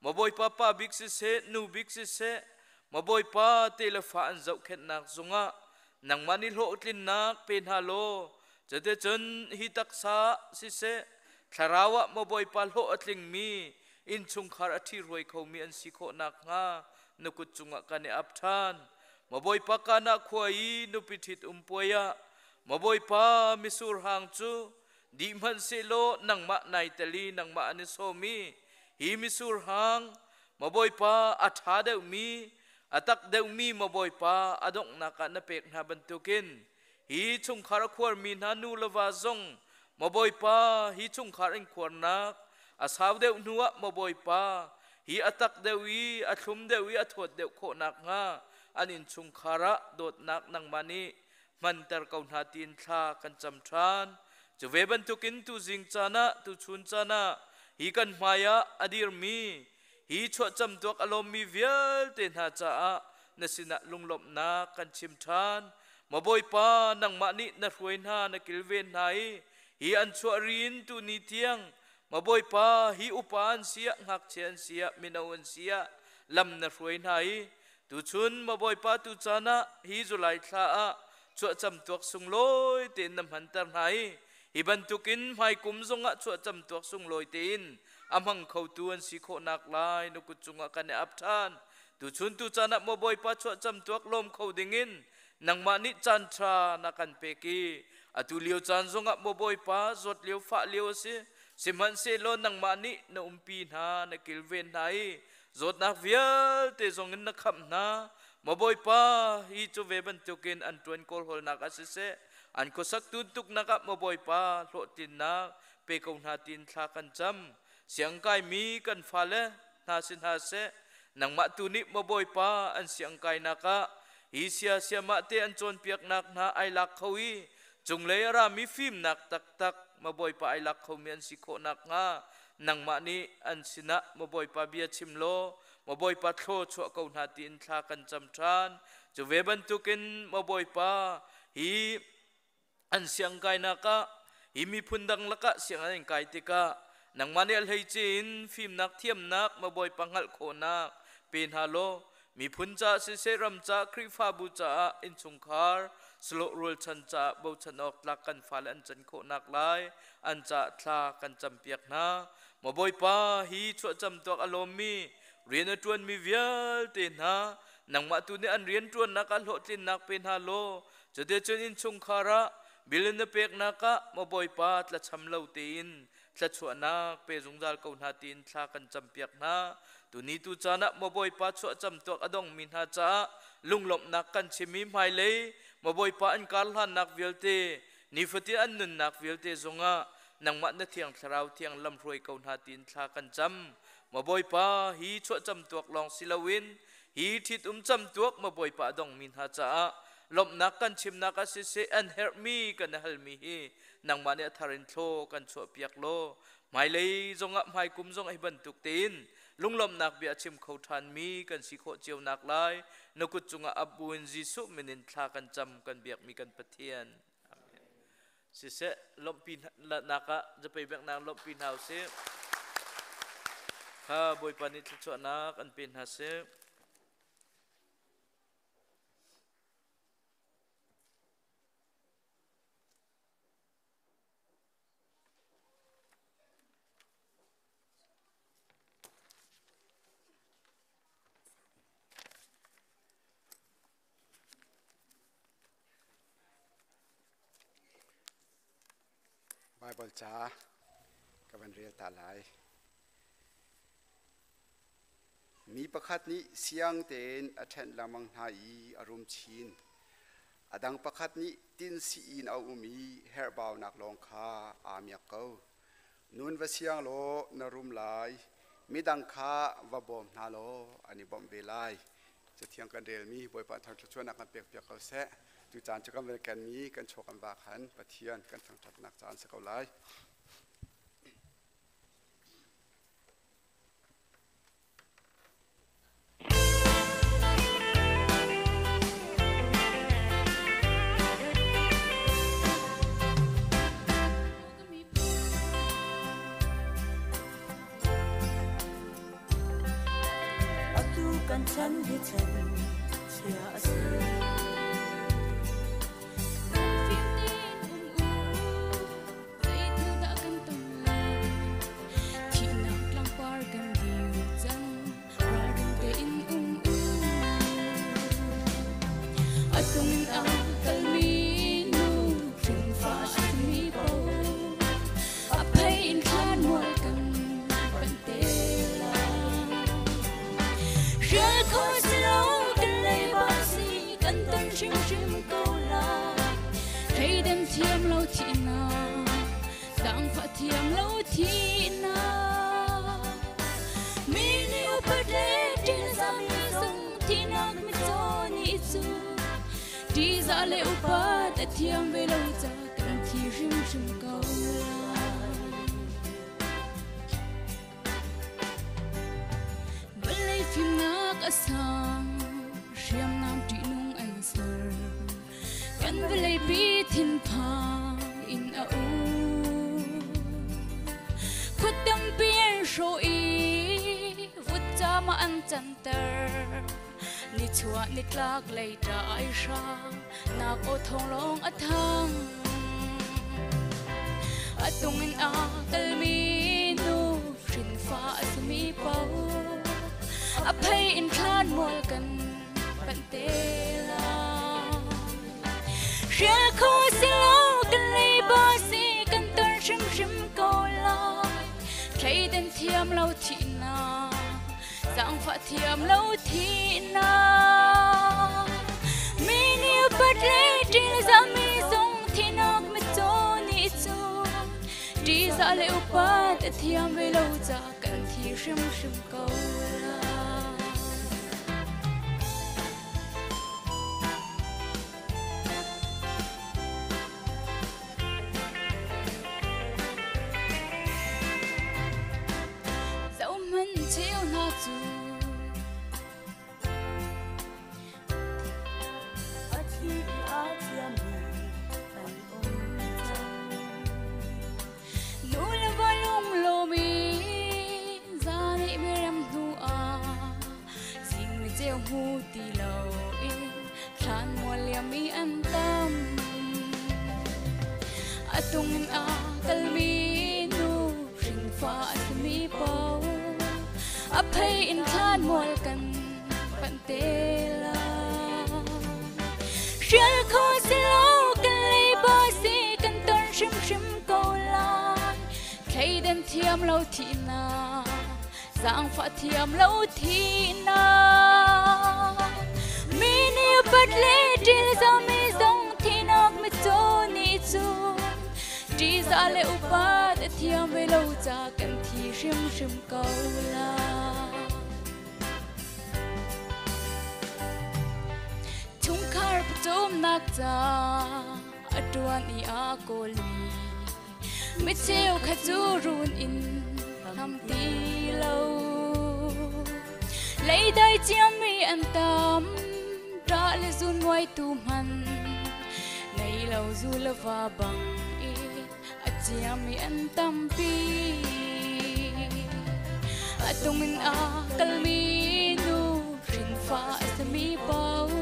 maw Bawipa pa bik siseh nu bik siseh Maw Bawipa te le fa an zohkhenhnak zungah nangmah nih hlawhtlinnak pe hna law cuticun hi taksa siseh thlarau ah maw Bawipa hlawh a tlingmi innchungkhar a ṭhihruai khomi an si khawh nakhnga na kut cungah kan i ap ṭhan. Maw Bawipa Kana khua i nupi ṭhit um puai ah maw Bawipa misur hang cu dih hmanh sehlaw nangmah nai tel i nangmah an i sawm i hi misur hang Maw Bawipa, a ṭha deuhmi, a tak deuhmi maw Bawipa, a donghnak ah na pek hna bantukin hi chungkhar a khuarmi hna nu le va zong maw Bawipa, hi chungkhar in khuarnak a sau deuh hnuah maw Bawipa, hi a tak deuh i a thlum deuh i a thawt deuh khawh nakhnga an innchungkhar ah dawtnak nangmah nih hmanter ko hna tiin thla kan cam ṭhan. Cu ve bantukin tuzing caan ah, tuchun caan ah hi kan hmai ah a dirmi hi chuahcam tuak a lawmmi vialte hna caah na sinah lunglawmhnak kan chim ṭhan. Maw Bawipa, nangmah nih na hruai hna, na kilven hna i hi an chuah rin tuni tiang Maw Bawipa, hi upa an si ah, ngakchia an si ah, mino an si ah, lam na hruai hna i tuchun maw Bawipa tu caan ah hi July thla ah chuahcam tuak sunglawi tein na hmanter hna i hi bantukin hmaikum zongah chuahcam tuak sunglawi tein a hmang khotu an si khawhnak lai na kut cungah kan i ap ṭhan. Tuchun tu caan ah maw Bawipa chuahcam tuak lawm kho dingin nangmah nih caan ṭha na kan pek i atu lio caan zongah maw Bawipa zawt lio fah lio a si sihmanhsehlaw nangmah nih na umpi hna na kilven hna i zawtnak vialte zongin na khamh hna maw Bawipa hi cu ve bantukin an ṭuan kawlhawlnak ah siseh an khuasak tuntuknak ah maw Bawipa hlawhtlinnak pe ko hna tiin thla kan cam siangkaimi kan fale hna si hna seh nangmah tu nih maw Bawipa an siangkainak ah hi sia siamah te an cawnpiaknak hna ai lak kho i cunglei a rami fimnak taktak maw Bawipa ai lak khomi an si khawh nakhnga nangmah nih an sinah maw Bawipa bia chim law maw Bawipa thlaw chuah ko hna tiin thla kan cam ṭhan cu ve bantukin maw Bawipa hi an siangkainak ah hi miphun dang lakah sianginn an kai tikah nangmah nih a hleice in fimnak thiamnak maw Bawipa hngalh khawhnak pe hna law miphun caah siseh ram caah Khrihfabu caah innchungkhar salawh rualchan caah bochan awk tlak kan fale an can khawhnak lai an caah thla kan campiak hna maw Bawipa hi chuahcam tuak a lawmmi rian a ṭuanmi vialte hna nangmah tu nih an rian ṭuannak ah hlawhtlinnak pe hna law Cuticun innchungkhar ah bil na peknak ah maw Bawipa tlacham lo tein thluachuahnak pe zungzal ko hna tiin thla kan campiak hna. Tuni tu caan ah maw Bawipa chuahcam tuak a dongmi hna caah lunglawmhnak kan chim i hmailei maw Bawipa an kar hlannak vialte nifatin an nunnak vialte zongah nangmah na thiang thlarau thiang lamhruai ko hna tiin thla kan cam. Maw Bawipa hi chuahcam tuak lawng si loin hi ṭhitum camtuak maw Bawipa a dongmi hna caah lawmhnak kan chimnak ah siseh an herhmi kan halmi hi nangmah nih a thar in thlaw kan chuahpiak law hmailei zongah hmaikum zong hi bantuk tein lunglawmhnak bia chim kho ṭhanmi kan si khawh cio nak lai na kut cungah ap buin Jesuh min in thla kan cam kan biakmi kan Pathian. Amen. Siseh lawmhpi nak ah zapei beknak lawmhpi hna usih. Kha Bawipa nih thluachuahnak an pe hna seh. Baibal ca ka van rel ta lai. Mi pakhat nih siang tein a ṭhenh lengmang hna i a rum chin. A dang pakhat nih tin sii in a um i herhbaunak lawng kha aa miak ko. Nun va siang law na rum lai, midang kha va bawm hna law an i bawmh ve lai. Cathiang kan relmi Bawipa thar thluachuahnak kan pekpiak ko seh. Tu caan cu kan van kenmi kan chaw kan va khan Pathian kan thangṭhatnak caan si ko lai. Atu kan chan hi chan chia a si. Thihnak tlangpar kan dir cang ralring tein um u atung a kalmi nu hringfa hringmi po a phei in thlan mual kan panh te lai. thiam lo thi na mi nih upat le ṭihzahmi zong thinak mitcaw nih cu ṭihzah le upat a thiam ve lo ca kan thi hrimhrim ko lai. Vawlei fimnak a sang, hriamnam ṭihnung an ser. Kan vawleipi thinphang in a um. Khua tampi an hrawh i vutcam ah an canter. Nichuah nitlak lei ṭa ai hrang, nak aw thawng lawng a thang. A tung in a kalmi nu hrinfa a simi paoh a phei in thlan mual kan panh te lai. Hrial kho si lo kan leiba si kan ton hrimhrim ko lai. Thleidan thiam lo thihnak zaangfah thiam lo thihnak mi nih upat le ṭihzah mi zong thinak mitcaw nih cun ṭihzah le upat a thiam ve lo ca kan thi hrimhrim ko lai. Zohhmanh cheu hna cu a thi i aa thiammi an um cang. Nu le va lunglawm i zan i mirem hnu ah zing ni ceu hmu ti loin thlan mual liam i an tam. A tung in a kalmi nu hringfa a simi paoh a phei in thlan mual kan panh te lai. Hrial kho si lo kan leiba si kan ton hrimhrim ko lai. Thleidan thiam lo thihnak zaangfah thiam lo thihnak mi nih upat le ṭilzami zong thinak mitcaw nih cun ṭihzah le upat a thiam ve lo ca kan thi hrimhrim ko lai. Chungkhar pawcawmnak ca a ṭuan i a kawlmi micheu kha cu run in hnam ti lo leidai ciammi an tam ṭah le zun muaitu hman nei lo zu le va bang i a ciammi an tampi a tung in a kalmi nu hrinfa a sami paoh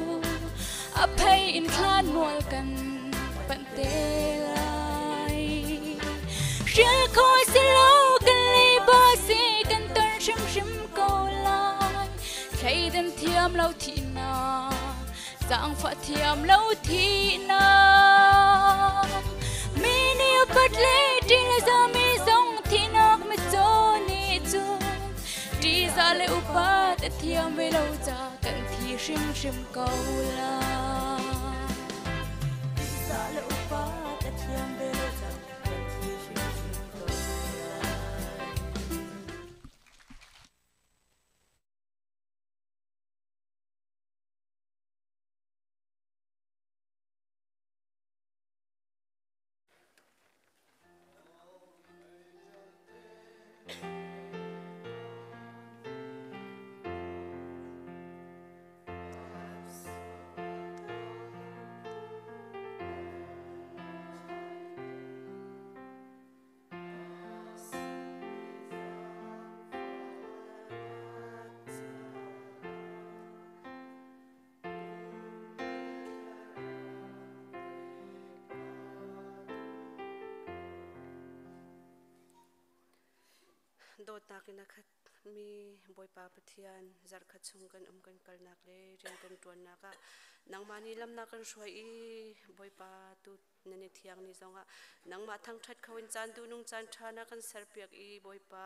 a phei in thlan mual kan panh te lai. Hrial kho si lo kan leiba si kan ton hrimhrim ko lai. Thleidan thiam lo thihnak, zaangfah thiam lo thihnak. Mi nih upat le ṭih le zami zong thihnak mitcaw nih cun ṭihzah le upat a thiam ve lo ca kan thi hrimhrim ko lai. Ṭihzah le upat a thiam ve lo ca kan thi hrimhrim ko lai. Dawtnak in a khatmi Bawipa Pathian, zarhkhat chung kan um kan kalnak le rian kan ṭuannak ah nangmah nih lam na kan hruai i Bawipa tu nan i thiang ni zongah nangmah thangṭhat kho in caan duhnung caan ṭha na kan serpiak i Bawipa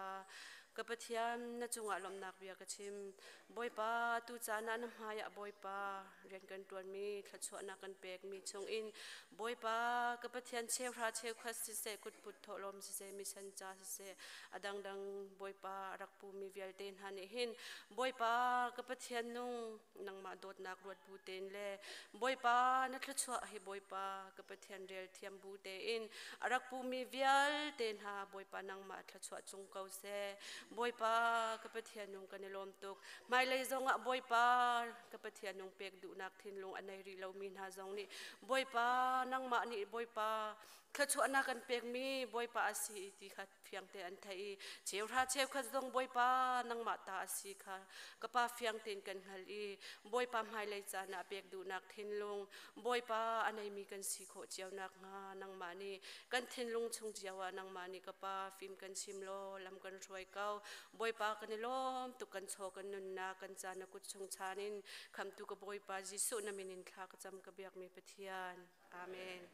Ka Pathian, na cungah lawmhnak bia ka chim. Bawipa, tu caan ah na hmaiah Bawipa, rian kan ṭuanmi, thluachuahnak kan pekmi chungin Bawipa, ka Pathian cheuhra cheukhat siseh, kutput thawhlawm siseh, misen ca siseh, a dangdang Bawipa a rak pumi vialte hna nih hin Bawipa, ka Pathian nung, nangmah dawtnak ruat bu tein le Bawipa na thluachuah hi Bawipa ka Pathian rel thiam bu tein a rak pumi vialte hna Bawipa nangmah thluachuah cung ko seh. Bawipa ka Pathian nung kan i lawm tuk. Hmailei zongah Bawipa ka Pathian nung pek duhnak thinlung a nei rih lomi hna zong nih Bawipa nangmah nih Bawipa thluachuahnak kan pekmi Bawipa a si ti kha fiang te an theih i cheuhra cheukhat zong Bawipa nangmah ta a si kha ka pa fiang tein kan hngal i Bawipa hmailei caan ah pek duhnak thinlung Bawipa a neimi kan si khawh cio nakhnga nangmah nih kan thinlung chung cio ah nangmah nih ka pa fim kan chim law lam kan hruai ko. Bawipa kan i lawm tuk kan chaw kan nunnak kan caan na kut chung chan in khamtu ka Bawipa Jesuh na min in thla ka cam ka biakmi Pathian. Amen.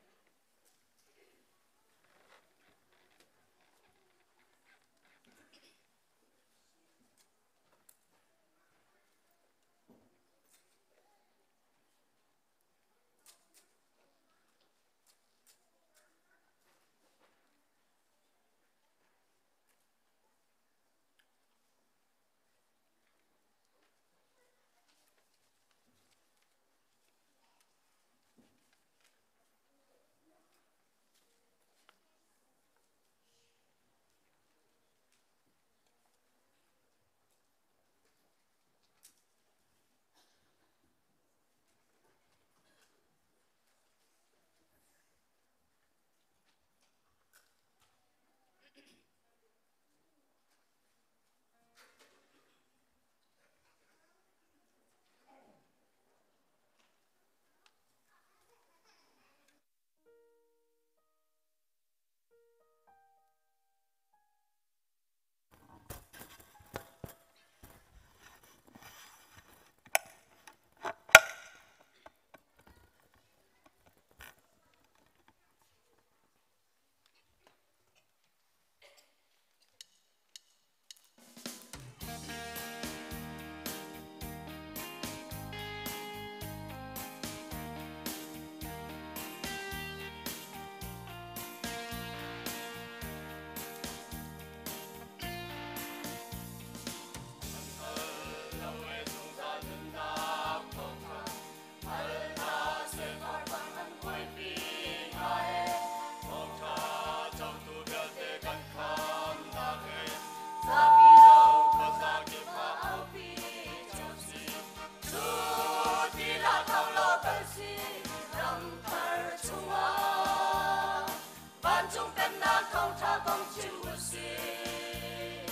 Vancung pennak thawngṭha kong chim u sih.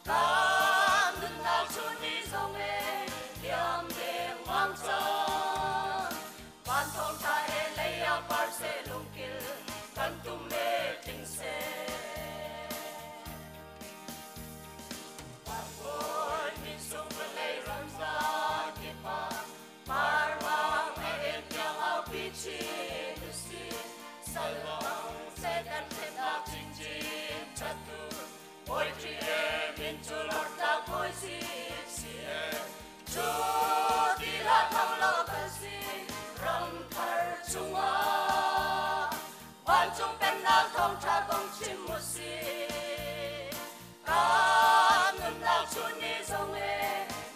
Kan nunnak chun ni zong e liam dengmang cang. Van thawngṭha e lei ah par seh lungkil kan tum e tling seh. Bawi min sung vawlei ramza kip ah Parmang a en tiang aupi chin u sih. Salmang Satan thlennak chinchin chattu Bawi Khrih e min cu lortlak bawi si si e. Cu ti hlah thang lo kan si ram thar chungah vancung pennak thawngṭha kong chim u sih. Kan nunnak chun ni zong e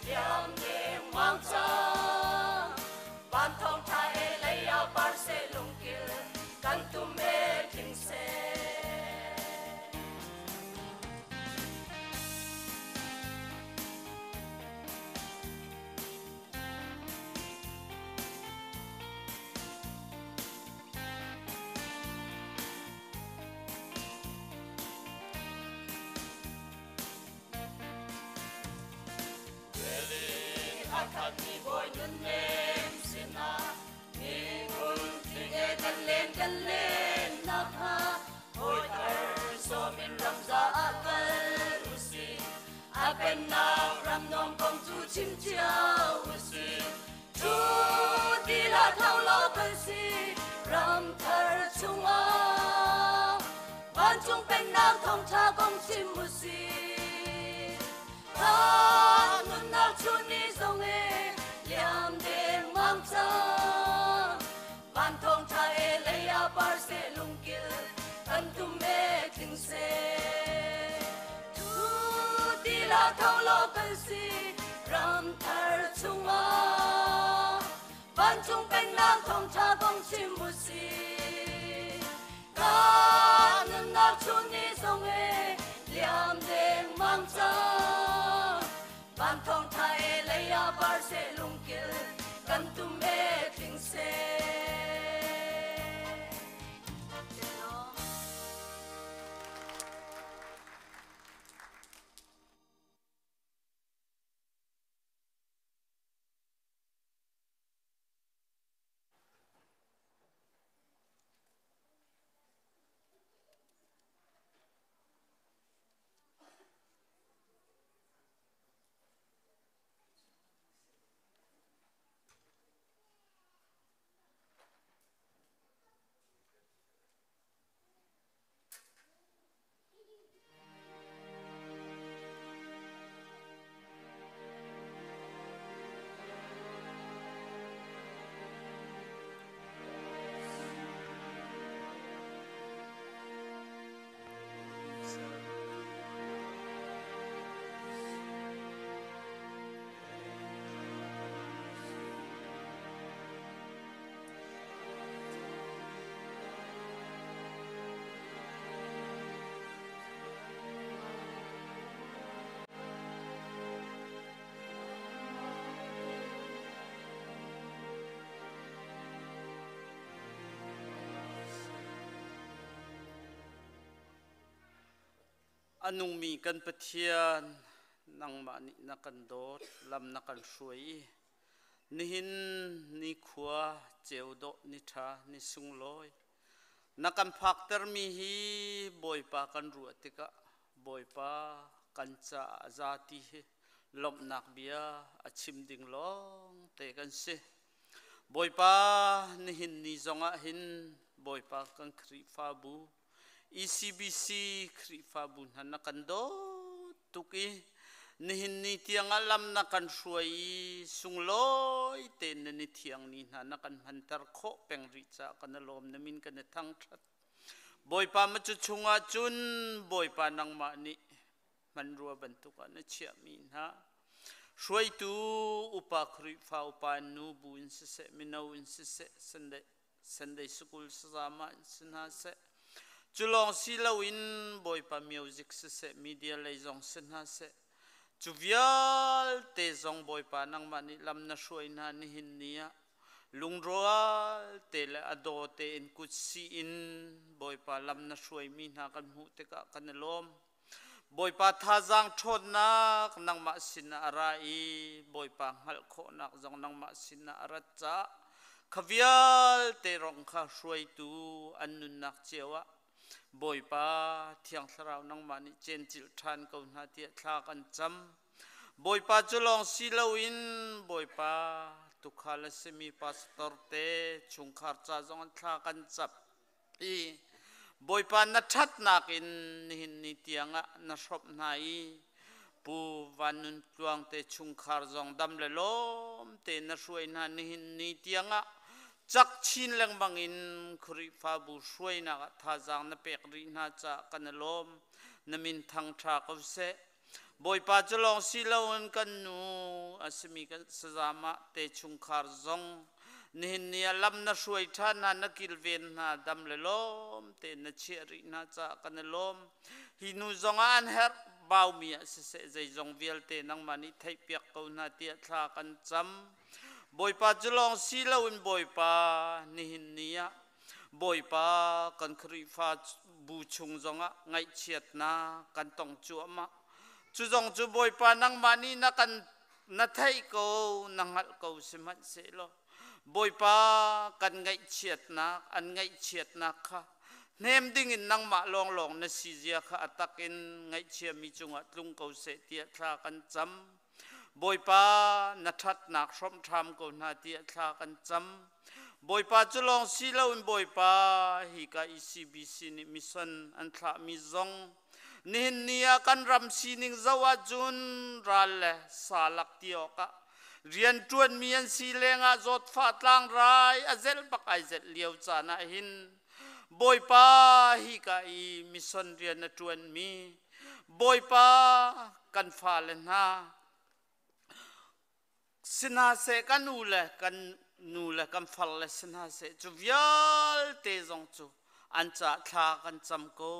liam dengmang cang. Van thawngṭha e lei ah par seh lungkil kan tum e tling seh. A khatmi bawi nunnem sinah miphun tling e kan len nakhnga hawithar sawm in ramza ah kal u sih. A pennak ram nuam kong cu chim cio u sih. Cu ti hlah thau law kan si ram thar chungah vancung pennak thawngṭha kong chim u sih. Kan nunnak chun ni zong e liam dengmang cang. Van thawng ṭha e lei ah par seh lungkil kan tum e tling seh. Thu ti la tho law kan si ram thar chungah. Vancung pennak thawngṭha kong chim u sih. Kan nunnak chun ni zong e liam dengmang cang. Van thawngṭha e lei ah par seh lungkil kan tum e tling seh. A nungmi kan Pathian, nangmah nih na kan dawt, lam na kan hruai i nihin nikhua ceu dawh ni ṭha ni sunglawi Na kan phaktermi hi Bawipa kan ruah tikah Bawipa kan caah a za ti hi lawmhnak bia a chim ding lawng te kan si. Bawipa nihin ni zongah hin Bawipa kan Khrihfabu ECBC Khrihfabu hna na kan dawt tuk i nihin ni tiangah lam na kan hruai i sunglawi tein na ni thiang ni hna na kan hmanter khawh peng rih caah kan i lawm na min kan i thangṭhat. Bawipa ma cu chungah cun Bawipa nangmah nih hmanrua bantuk ah na chiahmi hna hruaitu upa Khrihfa upa nu bu in siseh mino in siseh Sunday Sunday School sazama in si hna seh cu lawng si loin Bawipa music siseh media lei zong si hna seh cu vialte zong Bawipa nangmah nih lam na hruai hna nihin ni ah lungrual te le a daw tein kut si in Bawipa lam na hruaimi hna kan hmuh tikah kan i lawm. Bawipa thazaang ṭhawnnak nangmah sinah a ra i Bawipa hngalh khawhnak zong nangmah sinah a rat caah kha vialte rong kha hruaitu an nunnak cio ah Bawipa Thiang Thlarau nangmah nih cencilh ṭhan ko hna tiah thla kan cam. Bawipa cu lawng si loin Bawipa tuukhal a simi pastor te chungkhar ca zong an thla kan cap. I Bawipa na ṭhatnak in nihin ni tiangah na hrawmh hna i Pu Van Nun Tluang te chungkhar zong dam le lawm te na hruai hna nihin ni tiangah cak chin lengmang in Khrihfabu hruainak ah thazaang na pek rih hna caah kan i lawm. Na min thangṭha ko seh. Bawipa cu lawng si loin kan nu a simi kan sazamah te chungkhar zong nihin ni ah lam na hruai ṭhan hna na kilven hna dam le lawm tein na chiah rih hna caah kan i lawm. Hi nu zong ah an herh baumi ah siseh zeizong vialte nangmah nih theihpiak ko hna tiah thla kan cam. Bawipa cu lawng si loin Bawipa nihin ni ah Bawipa kan Khrihfa bu chung zongah ngaihchiatnak kan tong cuahmah. Cu zong cu Bawipa nangmah nih na kan na theih ko, na hngalh ko sihmanhsehlaw Bawipa kan ngaihchiatnak, an ngaihchiatnak kha hnem dingin nangmah lawnglawng na si zia kha a tak in ngaihchiami cungah tlung ko seh tiah thla kan cam. Bawipa na ṭhatnak hrawmh ṭham ko hna tiah thla kan cam. Bawipa cu lawng si loin Bawipa hika ECBC nih mission an thlahmi zong Nihin ni ah kan ram sining zoh ahcun ral le sa lak ti awkah rianṭuanmi an si lengah zawtfah tlangrai a zelh bak ai zelh lio caan ah hin Bawipa hika i mission rian a ṭuanmi Bawipa kan fale hna si hna seh kan u le kan nu le kan far le si hna seh cu vialte zong cu an ca thla kan cam ko.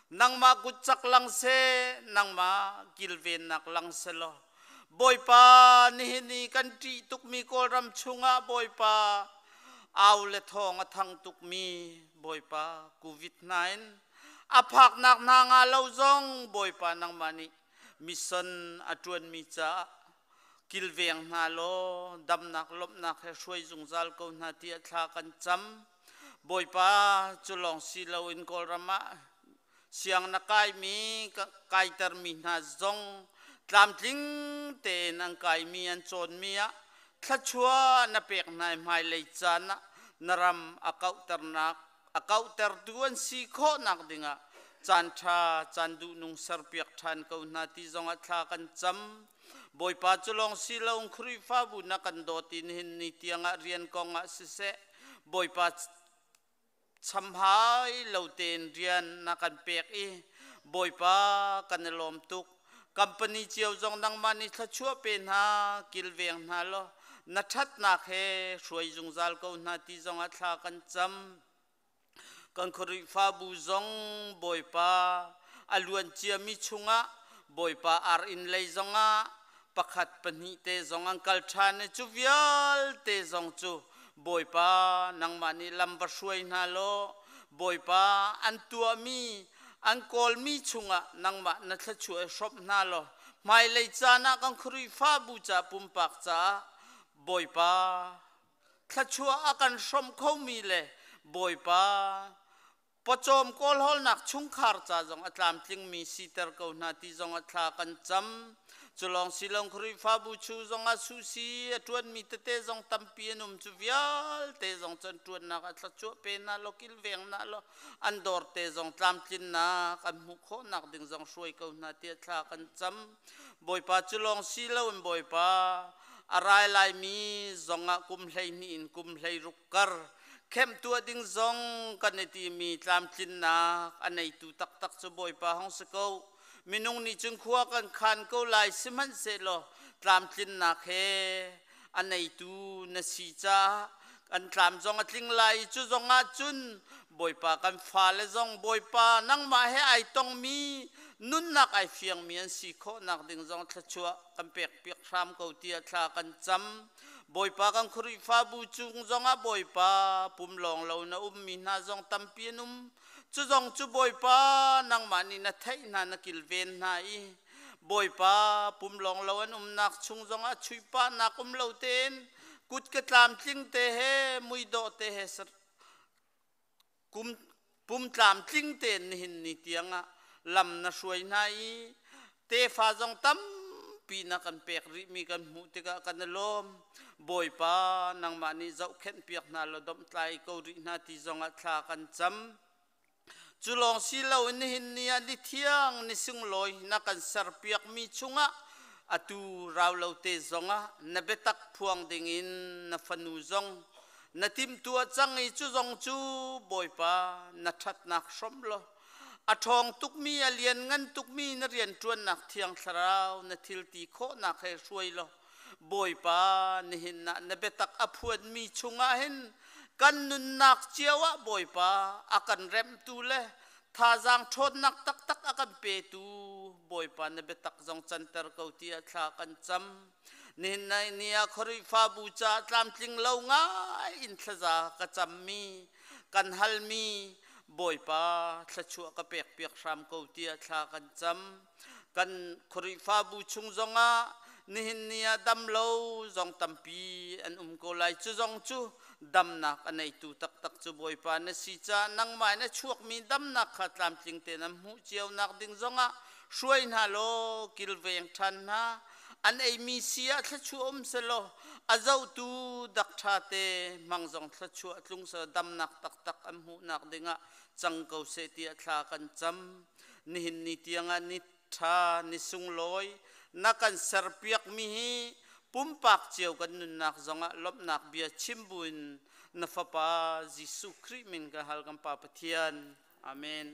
Nangmah kut cak lang seh, nangmah kilvennak lang seh law Bawipa nihin i kan ṭih tukmi Kawlram chungah Bawipa au le thawng a thang tukmi Bawipa COVID-19 a phaknak hna nga lo zong Bawipa nangmah nih mission a ṭuanmi caah kilveng hna law damnak lawmhnak he hruai zungzal ko hna tiah thla kan cam. Bawipa cu lawng si loin Kawlram ah siang na kaimi kaitermi hna zong tlamtling tein an kaimi an cawnmi ah thluachuah na pek hna i hmailei caan ah na ram a kauhternak a kauhtertu an si khawhnak dingah caan ṭha caan duhnung serpiak ṭhan ko hna ti zongah thla kan cam. Bawipa cu lawng si lo Khrihfabu na kan dawt in hin ni tiangah rian kong ah siseh Bawipa chamhai lo tein rian na kan pek i Bawipa kan i lawm tuk. Company cio zong nangmah nih thluachuah pe hna, kilveng hna law na ṭhatnak he hruai zungzal ko hna ti zongah thla kan cam. Kan Khrihfabu zong Bawipa a luan ciami chungah Bawipa ar inn lei zongah pakhat pahnih te zong an kal ṭhan i cu vialte zong cu Bawipa nangmah nih lam va hruai hna law Bawipa an tuahmi an kawlmi chungah nangmah na thluachuah i hrawmh hna law hmailei caan ah kan Khrihfabu ca pumpak caah Bawipa thluachuah a kan hrawmh khomi le Bawipa pawcawm kawlhawlnak chungkhar ca zong a tlamtlingmi siter ko hna ti zong a thla kan cam. Culawng silong Khrihfabu chu zong ah susi a ṭuanmi tete zong tampi an um cu vialte zong cun ṭuannak a thluachuah pe hna law kilveng hna law an dawr te zong tlamtlinnak an hmuh khawhnak ding zong hruai ko hna tiah thla kan cam. Bawipa cu lawng si loin Bawipa a rai laimi zongah kum 12 in kum 16 kar khem tuah ding zong kan i timi tlamtlinnak a neitu taktak cu Bawipa hong si ko. Minung nih cun khua kan khan ko lai sihmanhsehlaw tlamtlinnak he a neitu na si caah kan tlam zong a tling lai i cu zong ah cun Bawipa kan fale zong Bawipa nangmah he ai tongmi nunnak ai fiangmi an si khawhnak ding zong thluachuah kan pek piak hram ko tiah thla kan cam. Bawipa kan Khrihfabu cung zongah Bawipa pum lawng lo na ummi hna zong tampi an um. Cu zong cu Bawipa nangmah nih na theih hna na kilven hna i Bawipa pum lawng lo an umnak chung zongah chuihpahnak um lo tein kut ka tlamtling te he muidawh te he kum pum tlamtling tein nihin ni tiangah lam na hruai hna i tefa zong tampi na kan pek rihmi kan hmuh tikah kan i lawm. Bawipa nangmah nih zohkhenh piak hna law domhtlai ko rih hna ti zongah thla kan cam. Cu lawng si loin nihin ni ah ni thiang ni sunglawi na kan serpiakmi chungah atu rau lo te zongah na biatak phuang dingin na fanu zong na timhtuah cang i cu zong cu Bawipa na ṭhatnak hrawmh law a ṭhawng tukmi a lianngan tukmi na rianṭuannak thiang thlarau na thil ti khawhnak he hruai law Bawipa nihin ah na biatak a phuanmi chungah hin kan nunnak cio ah Bawipa a kan remhtu le thazaang ṭhawnnak taktak a kan petu Bawipa na biatak zong canter ko tiah thla kan cam. Nihin ni ah Khrihfabu caah tlamtling lo ngai in thlaza ka cammi kan halmi Bawipa thluachuah ka pek piak hram ko tiah thla kan cam. Kan Khrihfabu chung zongah nihin ni ah dam lo zong tampi an um ko lai. Cu zong cu damnak a neitu taktak cu Bawipa na si caah nangmah in a chuakmi damnak kha tlamtling tein an hmuh cio nak ding zongah hruai hna law kilveng ṭhan hna. An eimi si ah thluachuah um selaw a zohtu dak ṭha te hmang zong thluachuah tlung selaw damnak taktak an hmuhnak dingah cang ko seh tiah thla kan cam. Nihin ni tiangah ni ṭha ni sunglawi na kan serpiakmi hi pumpak cio kan nunnak zongah lawmhnak bia chim buin na Fapa Jesuh Khrih min ka hal kan Pa Pathian. Amen.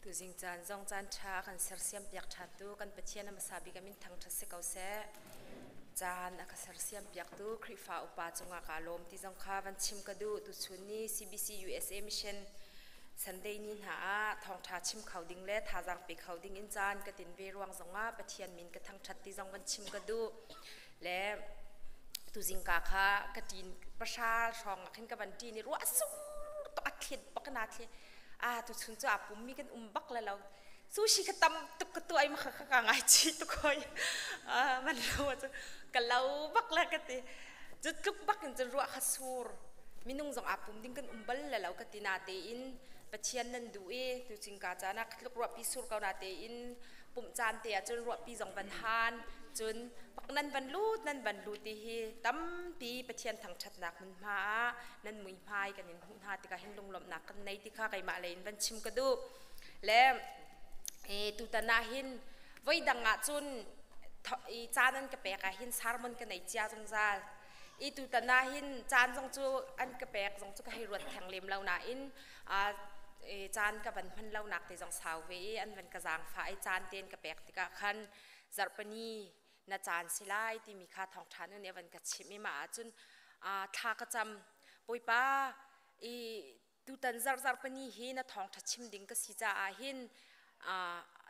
Tuzing caan zong caan ṭha a kan sersiam piak ṭhantu kan Pathian a hmasa bik a min thangṭhat si ko seh. Caan a ka sersiam piaktu Khrihfa upa cungah kaa lawm ti zong kha van chim ka duh. Tuchun ni CBC USA Mission Sunday ni hna ah thawngṭha chim kho ding le thazaang pe kho ding in caan ka tin ve ruang zongah Pathian min ka thangṭhat ti zong van chim ka duh. Le tuzing ka kha ka ṭin pahra hrawng ah khin ka van ṭin i ruah sur tuk a thlet bak na thli a tuchun cu aa pummi kan um bak le lo sushi kha tam tuk ka tuah i ma kha ka ngai chi tuk hoi man lo cu ka lo bak le ka ti cu tluk bak in cun ruah kha sur minung zong aa pum ding kan um bal le lo ka ti na tein Pathian nan duh i tucing ka caan ah tluk ruahpi sur ko na tein pumh caan te ah cun ruahpi zong van han cun pak nan van lut nan van lut ti hi tampi Pathian thangṭhatnak hmunhma ah nan muihmai kan in hmuh hna tikah hin lunglawmhnak kan nei ti kha keimah lei in van chim ka duh le tutan ah hin voi dang ah cun i caan an ka pek ah hin sermon ka nei cia zungzal i tutan ah hin caan zong cu an ka pek zong cu ka hei ruat theng lem lo nain. Caan ka van hman lo nak te zong sau ve i an van ka zaangfah i caan tein ka pek tikah khan zarhpini na caan si lai timi kha thawngṭha nu nih a van ka chimh i mah ahcun thla ka cam. Bawipa, i tutan zarh zarhpini hi na thawngṭha chim ding ka si caah hin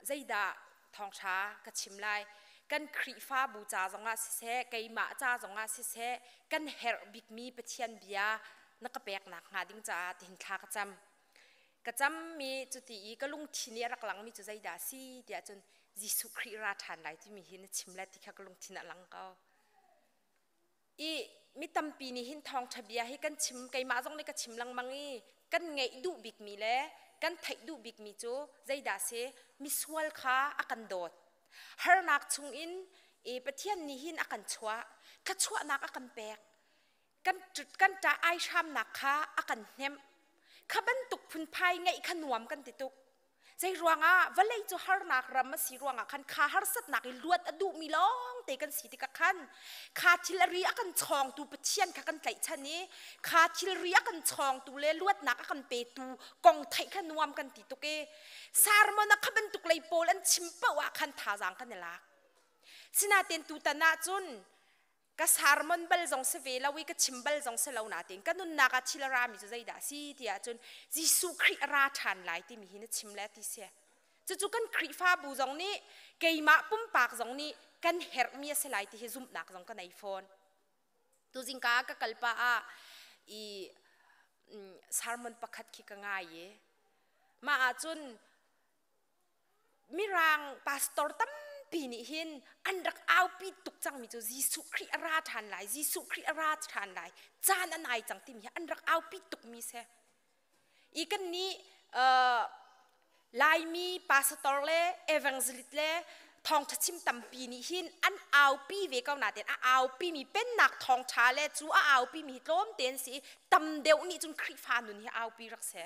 zeidah thawngṭha ka chim lai? Kan Khrihfabu ca zongah siseh, keimah ca zongah siseh, kan herh bikmi Pathian bia na ka pek nakhnga ding caah tihin thla ka cam. Ka cammi cuti i ka lungthin i a rak langmi cu zeidah a si tiah cun Jesuh Khrih ra ṭhan lai timi hi na chim le ti kha ka lungthin a lang ko. I mi tampi nih hin thawngṭha bia hi kan chim, keimah zong nih ka chim lengmang i kan ngeih duh bikmi le kan theih duh bikmi cu zeidah si? Misual kha a kan dawt. Harnak chungin i Pathian nih hin a kan chuah, thluachuahnak a kan pek. Kan kan ṭah ai hramnak kha a kan hnemh. Kha bantuk phunphai ngeih kha nuam kan ti tuk. Zei ruangah vawlei cu harnak ram a si ruangah khan kha harsatnak i luat a duhmi lawng te kan si tikah khan kha thil a ri a kan chawngtu Pathian kha kan tlaihchan i kha thilri a kan chawngtu le luatnak a kan petu kong theih kha nuam kan ti tuk i sermon a kha bantuk lei pawl an chim paoh ah khan thazaang kan i lak. Sinain tutan ah cun ka sermon bal zong si ve lo i ka chim bal zong si lo nain ka nunnak ah thil a rami cu zeidah a si tiah cun Jesuh Khrih a ra ṭhan lai timi hi na chim le ti si. Cucu kan Khrihfabu zong nih keimah pumpak zong nih kan herhmi a si lai ti hi zumhnak zong ka nei fawn. Tuzing ka ka kal pah ah i sermon pakhat khi ka ngai i mah ahcun Mirang pastor tampi nih hin an rak aupi tuk cangmi cu Jesuh Khrih a ra ṭhan lai, Jesuh Khrih a ra ṭhan lai, caan a nai cang timi hi an rak aupi tukmi si. I kan nih Laimi pastor le evangelist le thawngṭha chim tampi nih hin an aupi ve ko nain a aupimi pennak thawngṭha le cu a aupimi hi tlawmte an si i tam deuh nih cun Khrihfa nun hi aupi rak si.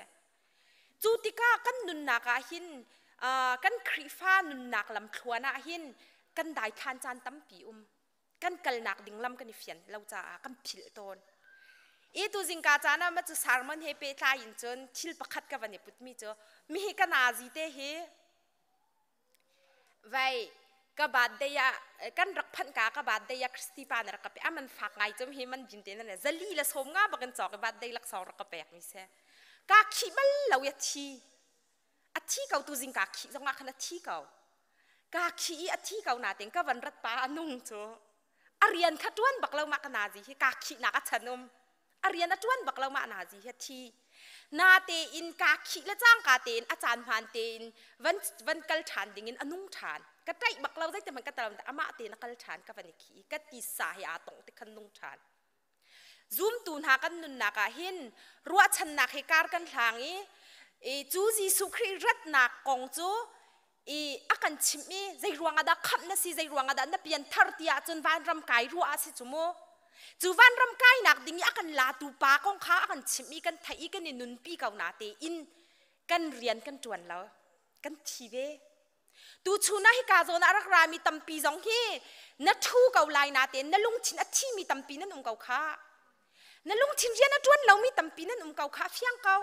Cu tikah kan nunnak ah hin kan Khrihfa nunnak lamthluan ah hin kan daithlan caan tampi um. Kan kalnak ding lam kan i fian lo caah kan philh tawn. I tu zingka caan ah ma cu sermon he pehtlai in cun thil pakhat ka van i putmi cu mi hi ka nazi te hi Vai ka birthday ah kan rak phanh ka ka birthday ah Christy pa na rak ka pe aman fak ngai cum hi man din te na zali le som nga bakin cawk i birthday laksawng rak ka pek mi se ka khi bal lo ya thi a thi ko tu zing ka khi zong ah khan a thi ko ka khi i a thi ko na ting ka van rat pa a nung cu a rian kha tuan bak lo ma ka nazi hi ka khi nak a chan um a rian a ṭuan bak lo mah nazi hi a thi na tein kaa khih le cangka tein a caan hmaan tein van van kal ṭhan dingin a nung ṭhan ka ṭaih bak lo zeiti hmanh ka tal amah tein a kal ṭhan ka van i khih i ka tisa hi aa tongh ti khan nung ṭhan zumtu hna kan nunnak ah hin ruahchannak he kar kan hlang i cu Jesuh Khrih ratnak kong cu i a kan chimh i zei ruang ah dah khamh na si zei ruang ah dah na pian thar ti ahcun vanram kai ruah a si cu mu cu vanram kainak ding i a kan latu pa kong kha a kan chimh i kan theih i kan i nunpi ko na tein kan rian kan ṭuan lo kan thi ve tu chun ah hika zawn ah rak rami tampi zong hi na ṭhu ko lai na tein na lungthin a thimi tampi nan um ko kha na lungthin rian a ṭuan lomi tampi nan um ko kha fiang ko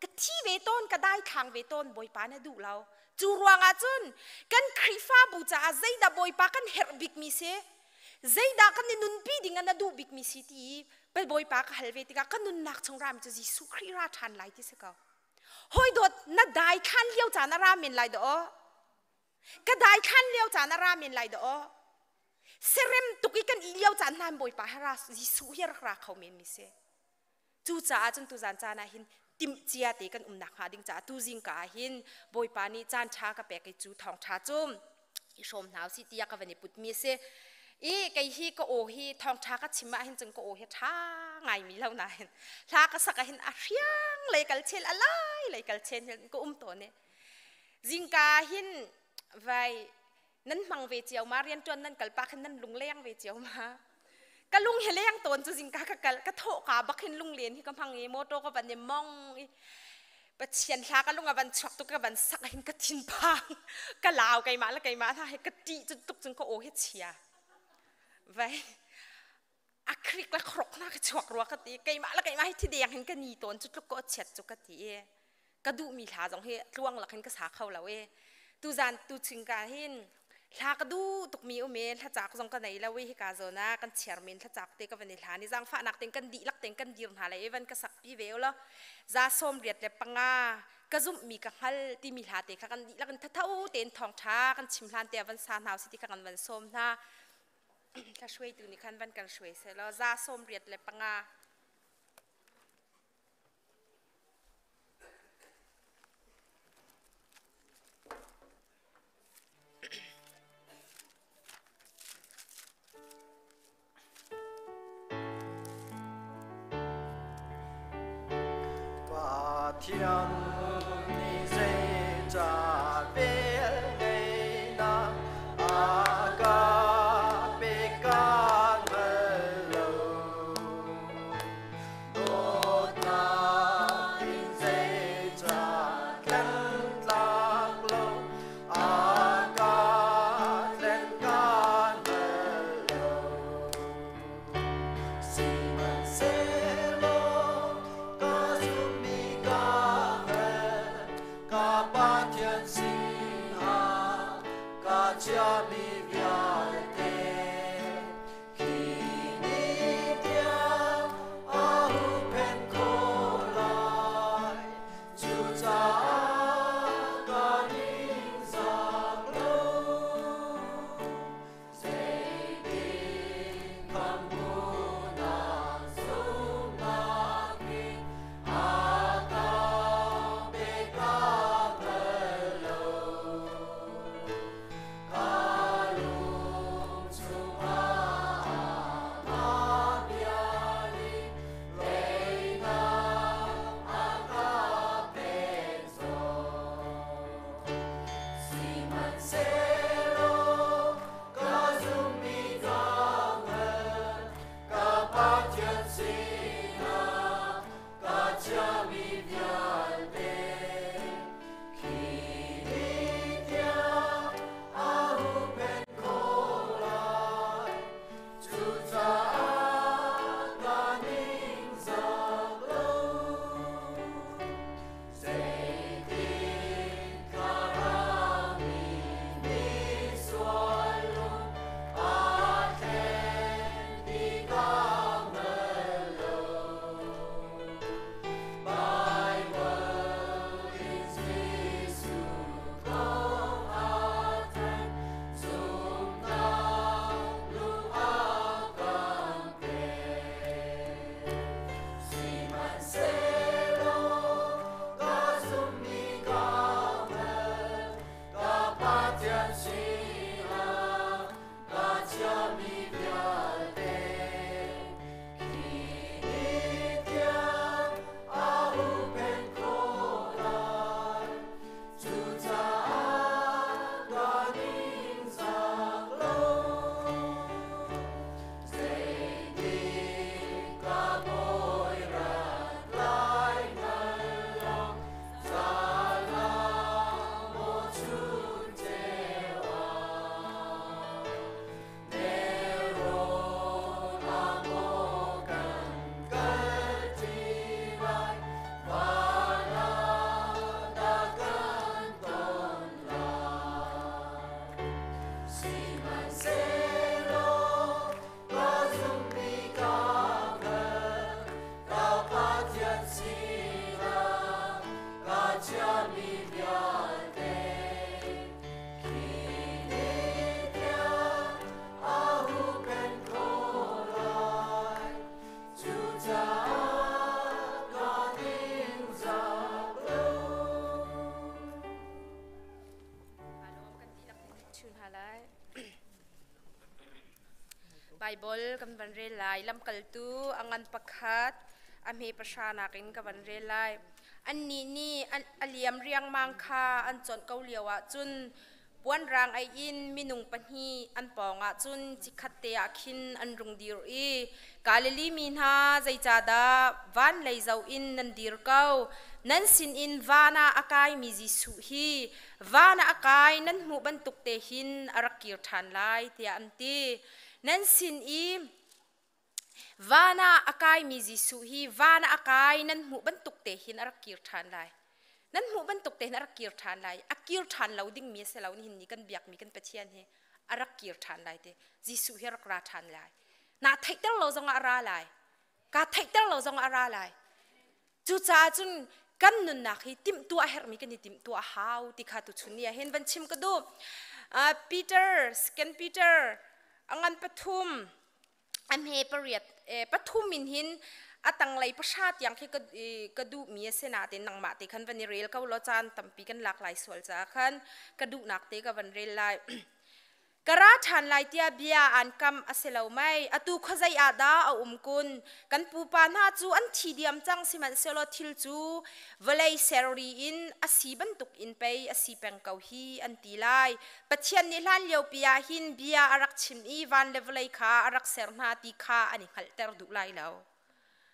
ka thi ve tawn ka daithlang ve tawn bawipa na duh lo cu ruangah cun kan Khrihfabu caah zeidah bawipa kan herh bikmi si zeidah kan i nunpi ding ah na duh bikmi si ti i bawipa ka hal ve tikah ka nunnak chung rami cu Jesuh Khrih ra ṭhan lai ti si ko hawi dawt na daithlan lio caan a ra men lai dah aw ka daithlan lio caan a ra men lai dah aw serem tuk i kan i lio caan hna bawipa hi ra Jesuh hi rak ra kho men mi si Cucaah cun tuzan caan ah hin timhcia te kan umnak hnga ding caah tuzing ka ah hin Bawipa nih caan ṭha ka pek i cu thawngṭha cu i hrawm hna usih tiah ka van i putmi a si. I kei hi ka aw hi thawngṭha ka chim ah hin cun ka aw hi ṭha ngaimi lo nain hla ka sak ah hin a hriang lei kal chel a lai lei kal chen hin ka um tawn i zingka hin vai nan hmang ve cio ma rianṭuan nan kal pah khin nan lungleng ve cio ma ka lung hi leng tawn cu zingka ka kal ka thawh ka bak hin lunglen hi ka hmang i motor ka van i mong i pathian hla ka lung a van chuak tuk ka van sak hin ka thin phang ka lau keimah le keimah hna hi ka ṭih cu tuk cun ka aw hi chia vai a krik le khrok na ka chuak rua ka ti keimah le keimah hi thi deng hin ka ni tawn cu tluk ko chiat cu ka ti i. Ka duhmi hla zong hi tluang lakin ka sa kho lo i tuzan tu chingka hin hla ka duh tukmi um i hlacak zong ka nei lo i hika zawn ah kan chairman hlacak te ka van i hlan i zaangfahnak tein kan dihlak tein kan dir hna lai i van ka sakpi ve ulaw 135 ka zumhmi ka hngal timi hla te kha kan dihlak in thatho tein thawngṭha kan chim hlan te ah van sa hna usih ti kha kan van sawm hna. Hla hruaitu nih khan van kan hruai sehlaw 185. Pathian nih zeicah velngeihnak a ka pek kaan hngal lo. Dawtnak in zeicah tlengtlak lo a ka tlen kaan hngal lo. Sihmanhsehlaw ka zumhmi ka hngal, ka Pathian sinah ka chiahmi vialte. Khi ni tiang a huhphenh khawh lai, cucaah ka ningzak lo. Sihmanhsehlaw ka zumhmi ka hngal, ka Pathian sinah ka chiahmi vialte. Khi ni tiang a huhphenh khawh lai, cucaah ka ningzak lo. Sihmanhsehlaw ka zumhmi ka hngal, ka Pathian sinah ka chiahmi vialte. Khi ni tiang a huhphenh khawh lai, cucaah ka ningzak lo. Zeitik ka bawi rat lai hngal lo, zan maw chun ceu ah. Nelrawn ah maw kan kal ṭi lai, van ah dah kan ton lai. Sihmanhsehlaw ka zumhmi ka hngal, ka Pathian sinah ka chiahmi vialte. Khi ni tiang a huhphenh khawh lai, cucaah ka ningzak lo. Bible kan van rel lai. Lamkaltu a ngan pakhat a hme pahra nakin ka van rel lai. Annih nih a liam riangmang kha an chawnh ko lio ah cun puan rang ei in minung pahnih an pawng ah cun chikkhat te ah khin an rung dir i Galilee mi hna zeicahdah van lei zoh in nan dir ko? Nan sinin van ah a kaimi Jesuh hi van ah a kai nan hmuh bantuk te hin a rak kir ṭhan lai tiah an ti. Nan sin i van ah a kaimi Jesuh hi van ah a kai nan hmuh bantuk te hin a rak kir ṭhan lai. Nan hmuh bantuk te hin a rak kir ṭhan lai. A kir ṭhan lo dingmi a si lo. Nihin ni kan biakmi kan Pathian hi a rak kir ṭhan lai ti. Jesuh hi a rak ra ṭhan lai. Na theihter lo zongah a ra lai. Kaa theihter lo zongah a ra lai. Cucaah cun kan nunnak hi timhtuah a herhmi kan i timhtuah a hau ti kha tuchun ni ah hin van chim ka duh. Peter, Second Peter, a ngan pathum, a hme pariat pathum in hin a tanglei pahra tiang khi ka duhmi a si nain nangmah te khan van i rel ko law caan tampi kan lak lai sual caah khan ka duhnak te ka van rel lai. Ka ra ṭhan lai tiah bia aan kam a si lo mei? Atu khuazei ah dah a um kun? Kan pupa hna cu an thi diam cang sihmanhsehlaw thil cu vawlei serri in a si bantuk in pei a si peng ko hi an ti lai. Pathian nih hlan liopi ah hin bia a rak chim i van le vawlei kha a rak ser hna ti kha an i hngalhter duh lai lo.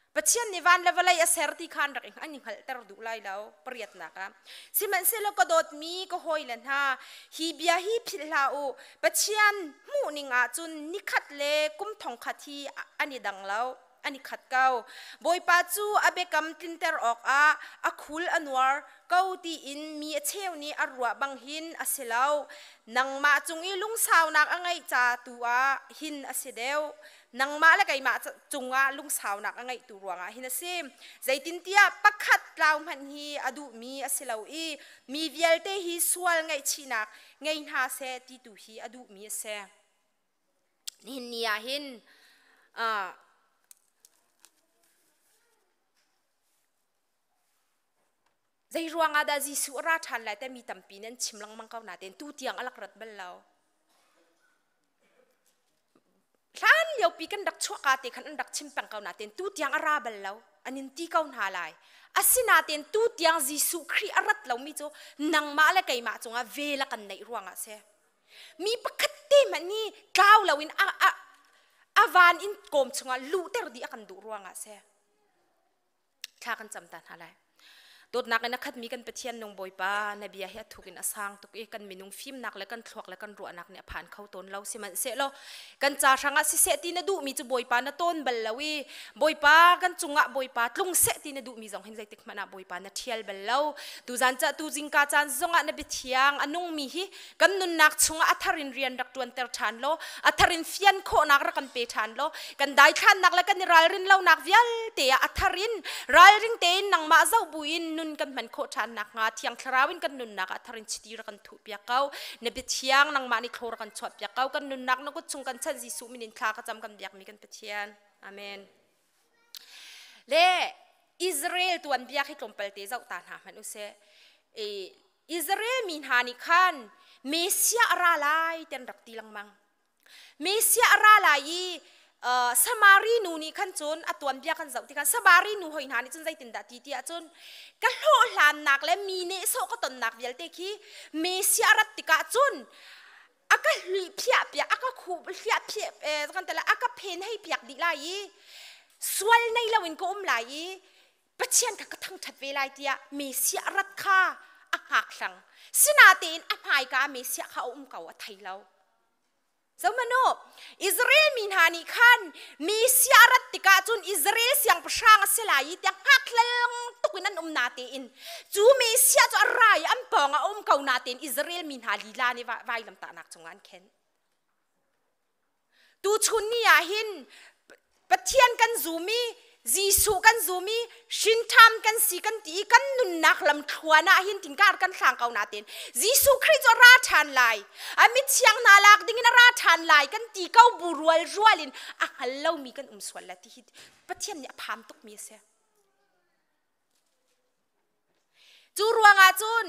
Pathian nih van le vawlei a ser ti kha an rak an i hngalhter duh lai lo. Pariatnak ah. Sihmanhsehlaw ka dawtmi ka hawile hna, hi bia hi philh hlah u. Pathian hmuhning ah cun nikhat le kum thongkhat hi an i dang lo. An i khat ko. Bawipa cu a biakam tlinter awkah a khul a nuar ko tiin mi a cheu nih a ruah bang hin a si lo. Nangmah cung i lungsaunak a ngeih ca tu ah hin a si deuh. Nangmah le keimah cungah lungsaunak a ngeihtu ruangah hin a si. Zeitintiah pakhat tlau hmanh hi a duhmi a si lo i mi vialte hi sual ngaihchihnak ngei hna seh ti tu hi a duhmi a si. Nihin ni ah hin zei ruangah dah Jesuh a ra ṭhan lai timi tampi nih an chim lengmang ko nain tu tiang a lak rat bal lo. Hlan liopi kan rak chuahka te khan an rak chim peng ko nain tu tiang a ra bal lo. An in ti ko hna lai. Asinain tu tiang Jesuh Khrih a rat lomi cu nangmah le keimah cungah vel a kan neih ruangah a si. Mi pakhat te hmanh nih tlau loin a, a, a van in kawm chungah luhter dih a kan duh ruangah a si. Thla kan cam ta hna lai. Dawtnak in a khatmi kan Pathian nung Bawipa, na bia hi a thuk in a sang tuk i kan minung fimnak le kan thluak le kan ruahnak nih a phan kho tawn lo. Sihmanhsehlaw kan ca hrangah siseh ti na duhmi cu Bawipa na tawn bal lo i Bawipa kan cungah Bawipa tlung seh ti na duhmi zong hin zeitik hmanh ah Bawipa na ṭhial bal lo. Tuzan ca tu zingka caan zongah na biathiang a nungmi hi kan nunnak chungah a thar in rian rak ṭuanter ṭhan law a thar in fian khawhnak rak kan pe ṭhan law kan daithlannak le kan i ralrin lonak vialte ah a thar in ralring tein nangmah zoh buin nun kan hman khawh ṭhan nakhnga thiang thlarau in kan nunnak ah a thar in chiti rak kan thuh piak ko. Na biathiang nangmah nih thlaw rak kan chuah piak ko. Kan nunnak na kut chung kan chan Jesuh min in thla ka cam kan biakmi kan Pathian. Amen. Le Israel tuanbia khi tlawmpal te zoh ta hna hmanh usih. Israel mi hna nih khan Messiah a ra lai ti an rak ti lengmang. Messiah a ra lai i Samari nu nih khan cun a tuanbia kan zoh tikah Samari nu hoi hna nih cun zeitindah ti ti ahcun ka hlawhhlannak le mi nehsawh ka tonnak vialte khi Messiah a rat tikah cun a ka hlihphiah piak a ka khuh hliah phiah kan tala a ka phen hei piak dih lai i sual nei loin ka um lai i Pathian kha ka thangṭhat ve lai tiah Messiah rat kha a hngak hlang. Sinatein a hmaika ah Messiah kha a um ko a thei lo. Zohmanh u, Israel mi hna nih khan Messiah rat tikah cun Israel siangpahrang a si lai i tiah hngakhlel tuk in an um natein cu Messiah cu a ra i an pawng ah a um ko natein Israel mi hna lila nih vailamtahnak cungah an khenh. Tuchun ni ah hin Pathian kan zum i Jesuh kan zum i hrinṭhan kan si kan ti i kan nunnak lam thluan ah hin tingkar kan hlang ko nain Jesuh Khrih cu a ra ṭhan lai. A mithiang hna lak dingin a ra ṭhan lai kan ti ko bu rual rual in a hngal lomi kan um sual la ti hi Pathian nih a phan tukmi a si. Cu ruangah cun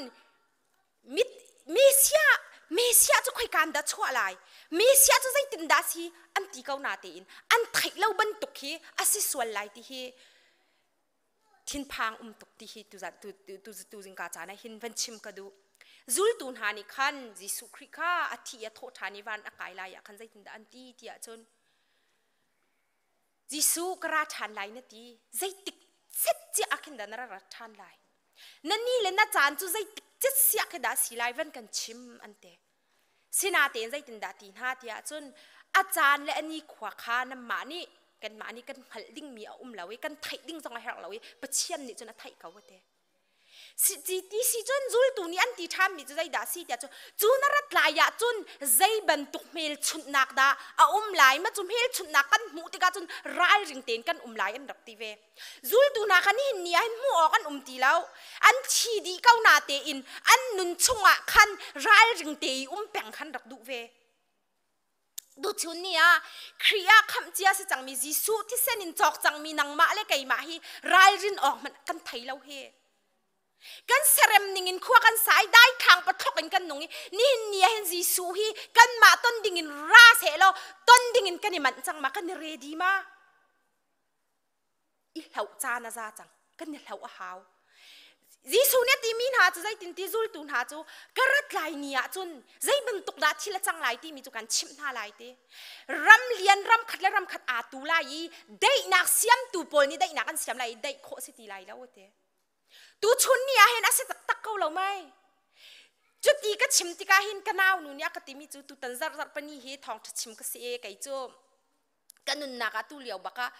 Messiah Messiah cu khoika in dah chuah lai? Messiah cu zeitindah si an ti ko na tein an theih lo bantuk hi a si sual lai ti hi thinphang um tuk ti hi tu tu zingka caan ah hin van chim ka duh. Zultu hna nih khan Jesuh Khrih kha a thi a thawh ṭhan i van a kai lai ah khan zeitindah an ti ti ahcun Jesuh ka ra ṭhan lai na ti zeitik set ciah ah khin dah na ra rat ṭhan lai na ni le na caan cu zeitik cet siah khi dah si lai van kan chim an ti sinatein zeitindah ti hna tiah cun a caan le a ni khua kha nanmah nih kanmah nih kan hngalh dingmi a um lo i kan theih ding zong a herh lo i Pathian nih cun a theih ko a ti. Ti si cun zultu nih an ti ṭhanmi cu zeidah a si tiah cun cu na rat lai ah cun zei bantuk hmelchunhnak dah a um lai ma cu hmelchunhnak kan hmuh tikah cun ralring tein kan um lai an rak ti ve. Zultu hna kha nihin ni ah hin hmuh awk an um ti lo. An thi dih ko na tein an nun chungah khan ralring te i um peng khan rak duh ve. Tuchun ni ah Khrih ah khamh cia si cangmi Jesuh thisen in cawk cangmi nangmah le keimah hi ralrin awk hmanh kan thei lo hi. Kan serem ning in khua kan sai dai thlang pathlok in kan nung i nihin ni ah hin Jesuh hi kanmah ton ding in ra seh law ton ding in kan i manh cang ma kan i ready ma? I hloh caan a za cang kan i hloh a hau Jesuh nih a timi hna cu zeitin ti zultu hna cu ka rat lai ni ah cun zei bantuk dah thil a cang lai timi cu kan chimh hna lai ti ram lian ram khat le ram khat aa tu lai i daihnak siamtu pawl nih daihnak an siam lai i daih khawh si ti lai lo ti tu chun ni ah hin a si taktak ko lo mai cuti ka chim tikah hin ka nau nu nih a ka timi cu tutan zarh zarh pani hi thawngṭha chim ka si e kei cu ka nunnak ah tu lio bak ah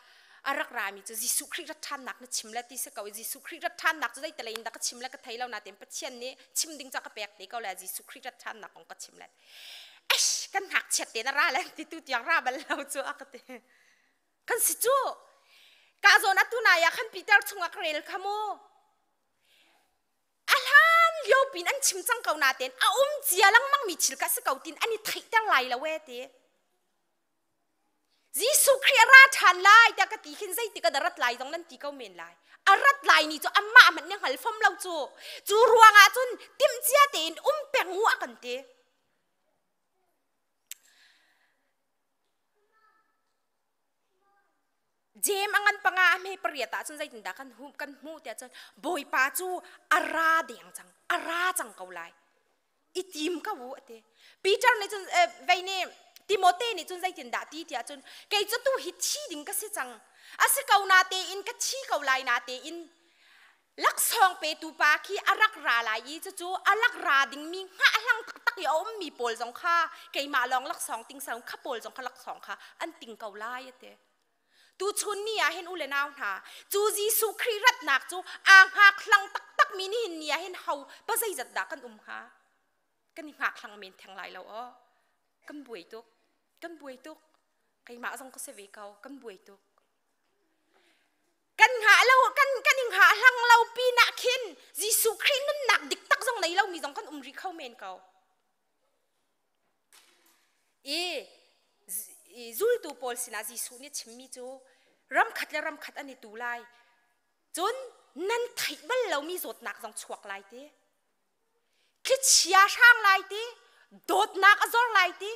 a rak rami cu Jesuh Khrih rat ṭhannak na chim le ti si ko i Jesuh Khrih rat ṭhannak cu zeitalei in dah ka chim le ka thei lo nain Pathian nih chim ding ca ka pek te ko le Jesuh Khrih rat ṭhannak kong ka chim le esh kan ngakchiat te na ra le ti tu tiang ra bal lo cu a ka ti kan si cu ka zawn atu nai ah khan Peter chungah ka rel kha mu a hlan lio pin an chim cang ko nain a um cia lengmang mi thil ka si ko tin an i theihter lai lo e ti Jesuh Khrih a ra ṭhan lai tiah ka ti khin zeitik ah dah rat lai zong nan ti ko men lai. A rat lai ni cu amah hmanh nih hngal fom lo cu. Cu ruangah cun timhcia tein um peng u a kan ti. Jeim a ngan panga a hme pariat ah cun zeitindah kan hmuh kan hmuh tiah cun Bawipa cu a ra deng cang a ra cang ko lai. I tim ko u a ti. Peter nih cun vei nih Timote nih cun zeitindah ti tiah cun kei cu tu hi thi ding ka si cang. A si ko na tein ka thi ko lai na tein laksawng petu pa khi a rak ra lai i cucu a rak ra dingmi hngahhlang taktak i a ummi pawl zong kha keimah lawng laksawng ting sang kha pawl zong kha laksawng kha an ting ko lai a ti. Tuchun ni ah hin u le nau hna, cu Jesuh Khrih ratnak cu aa hngakhlang taktak mi nihin ni ah hin ho pa zeizat dah kan um hnga? Kan i hngakhlang men theng lai lo aw. Kan buai tuk. Kan buai tuk. Keimah zong ka si ve ko. Kan buai tuk. Kan hngah lo kan kan i hngahhlang lo pinah khin Jesuh Khrih nunnak dik tak zong nei lomi zong kan um rih kho men ko. I zultu pawl sinah Jesuh nih chimmi cu ramkhat le ramkhat an i tu lai. Cun nan theih bal lomi zawtnak zong chuak lai ti. Thlichia hrang lai ti. Dawtnak a zor lai ti.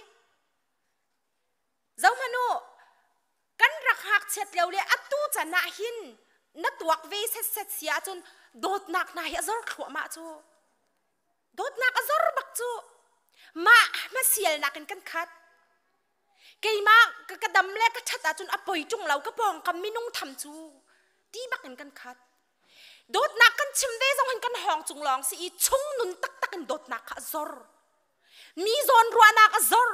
Zohhmanh u, kan rak ngakchiat lio le atu can ah hin na tuak ve setset si ahcun dawtnak hna hi a zor thluahmah cu. Dawtnak a zor bak cu. Mah hmasialnak in kan khat. Keimah ka dam le ka ṭhat ahcun a poi ṭung lo ka pawngkam minung tham cu ti bak in kan khat. Dawtnak kan chim ve zong hin kan hawng cung lawng si i chung nun taktak in dawtnak kha a zor. Mi zawn ruahnak a zor.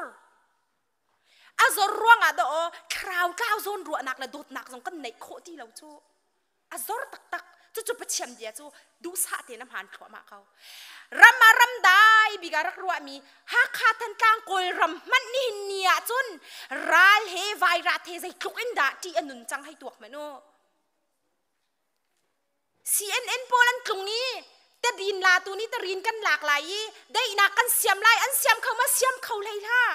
A zor ruangah dah aw thlarau tlau zawn ruahnak le dawtnak zong kan neih khawh ti lo cu. A zor taktak. Cucu Pathian bia cu duhsah tein a hmaan thluahmah ko. Ram ah ram dai bik ah rak ruahmi Hakha Thantlang Kawlram hmanh nihin ni ah cun ral he vairat he zeitluk in dah ṭih a nun cang hei tuak hmanh u. CNN pawl an tlung i tadin latu nih tarin kan lak lai i daihnak kan siam lai an siam kho ma siam kho hlei hlah.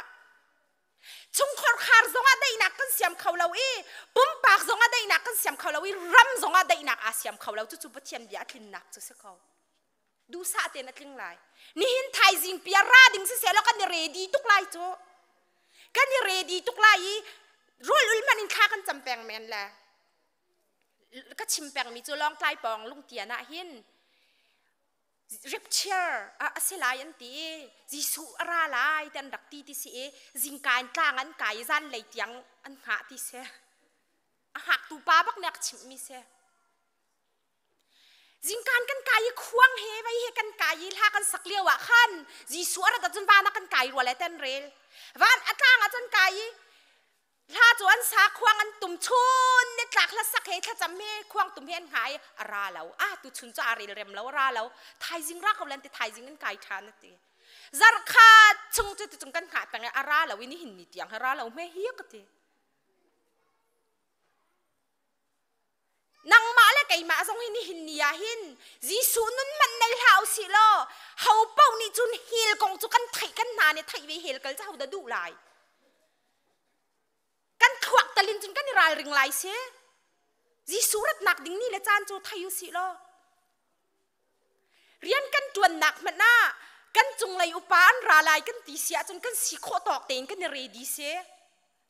Chungkhar khar zongah daihnak kan siam kho lo i pumpak zongah daihnak kan siam kho lo i ram zongah daihnak aa siam kho lo cucu Pathian bia a tlinnak cu si ko. Duhsah tein a tling lai. Nihin thaizing pi a ra ding siseh law kan i ready tuk lai cu. Kan i ready tuk lai i rawl ul man in thla kan cam peng men le. Ka chim pengmi cu Lawngtlai pawng lungtian ah hin rapture a si lai an ti i Jesuh a ra lai ti an rak ti ti si i zingka in tlang an kai i zanlei tiang an hngah ti si. A hngaktu pa bak nih a ka chimhmi si. Zingkan kan kai i khuang he vei he kan kai i hla kan sak lio ah khan Jesuh a rat ahcun van ah kan kai rua le ten rel. Van a tlang ah cun kai i Hla cu an sa khuang an tum chun ni tlak hla sak he thlacam he khuang tum he an hnga i a ra lo. Ah tu chun cu aa rel rem lo a ra lo. Thaizing ra ko lan ti thaizing in kai ṭhan a ti. Zarkhat chung cu ticung kan hngah peng i a ra lo i nihin ni tiang hi ra lo hme hi ka ti. Nangmah le keimah zong hi nihin ni ah hin Jesuh nun man nei hlah usih law ho paoh nih cun hell kong cu kan theih kan hna nih theih ve hell kal cu ho dah duh lai? Kan thluak talin cun kan i ralring lai si. Jesuh ratnak ding ni le caan cu thei usih law rian kan ṭuannak hmanh ah kan cunglei upa an ra lai kan ti si ahcun kan si khawh tawk tein kan i ready si.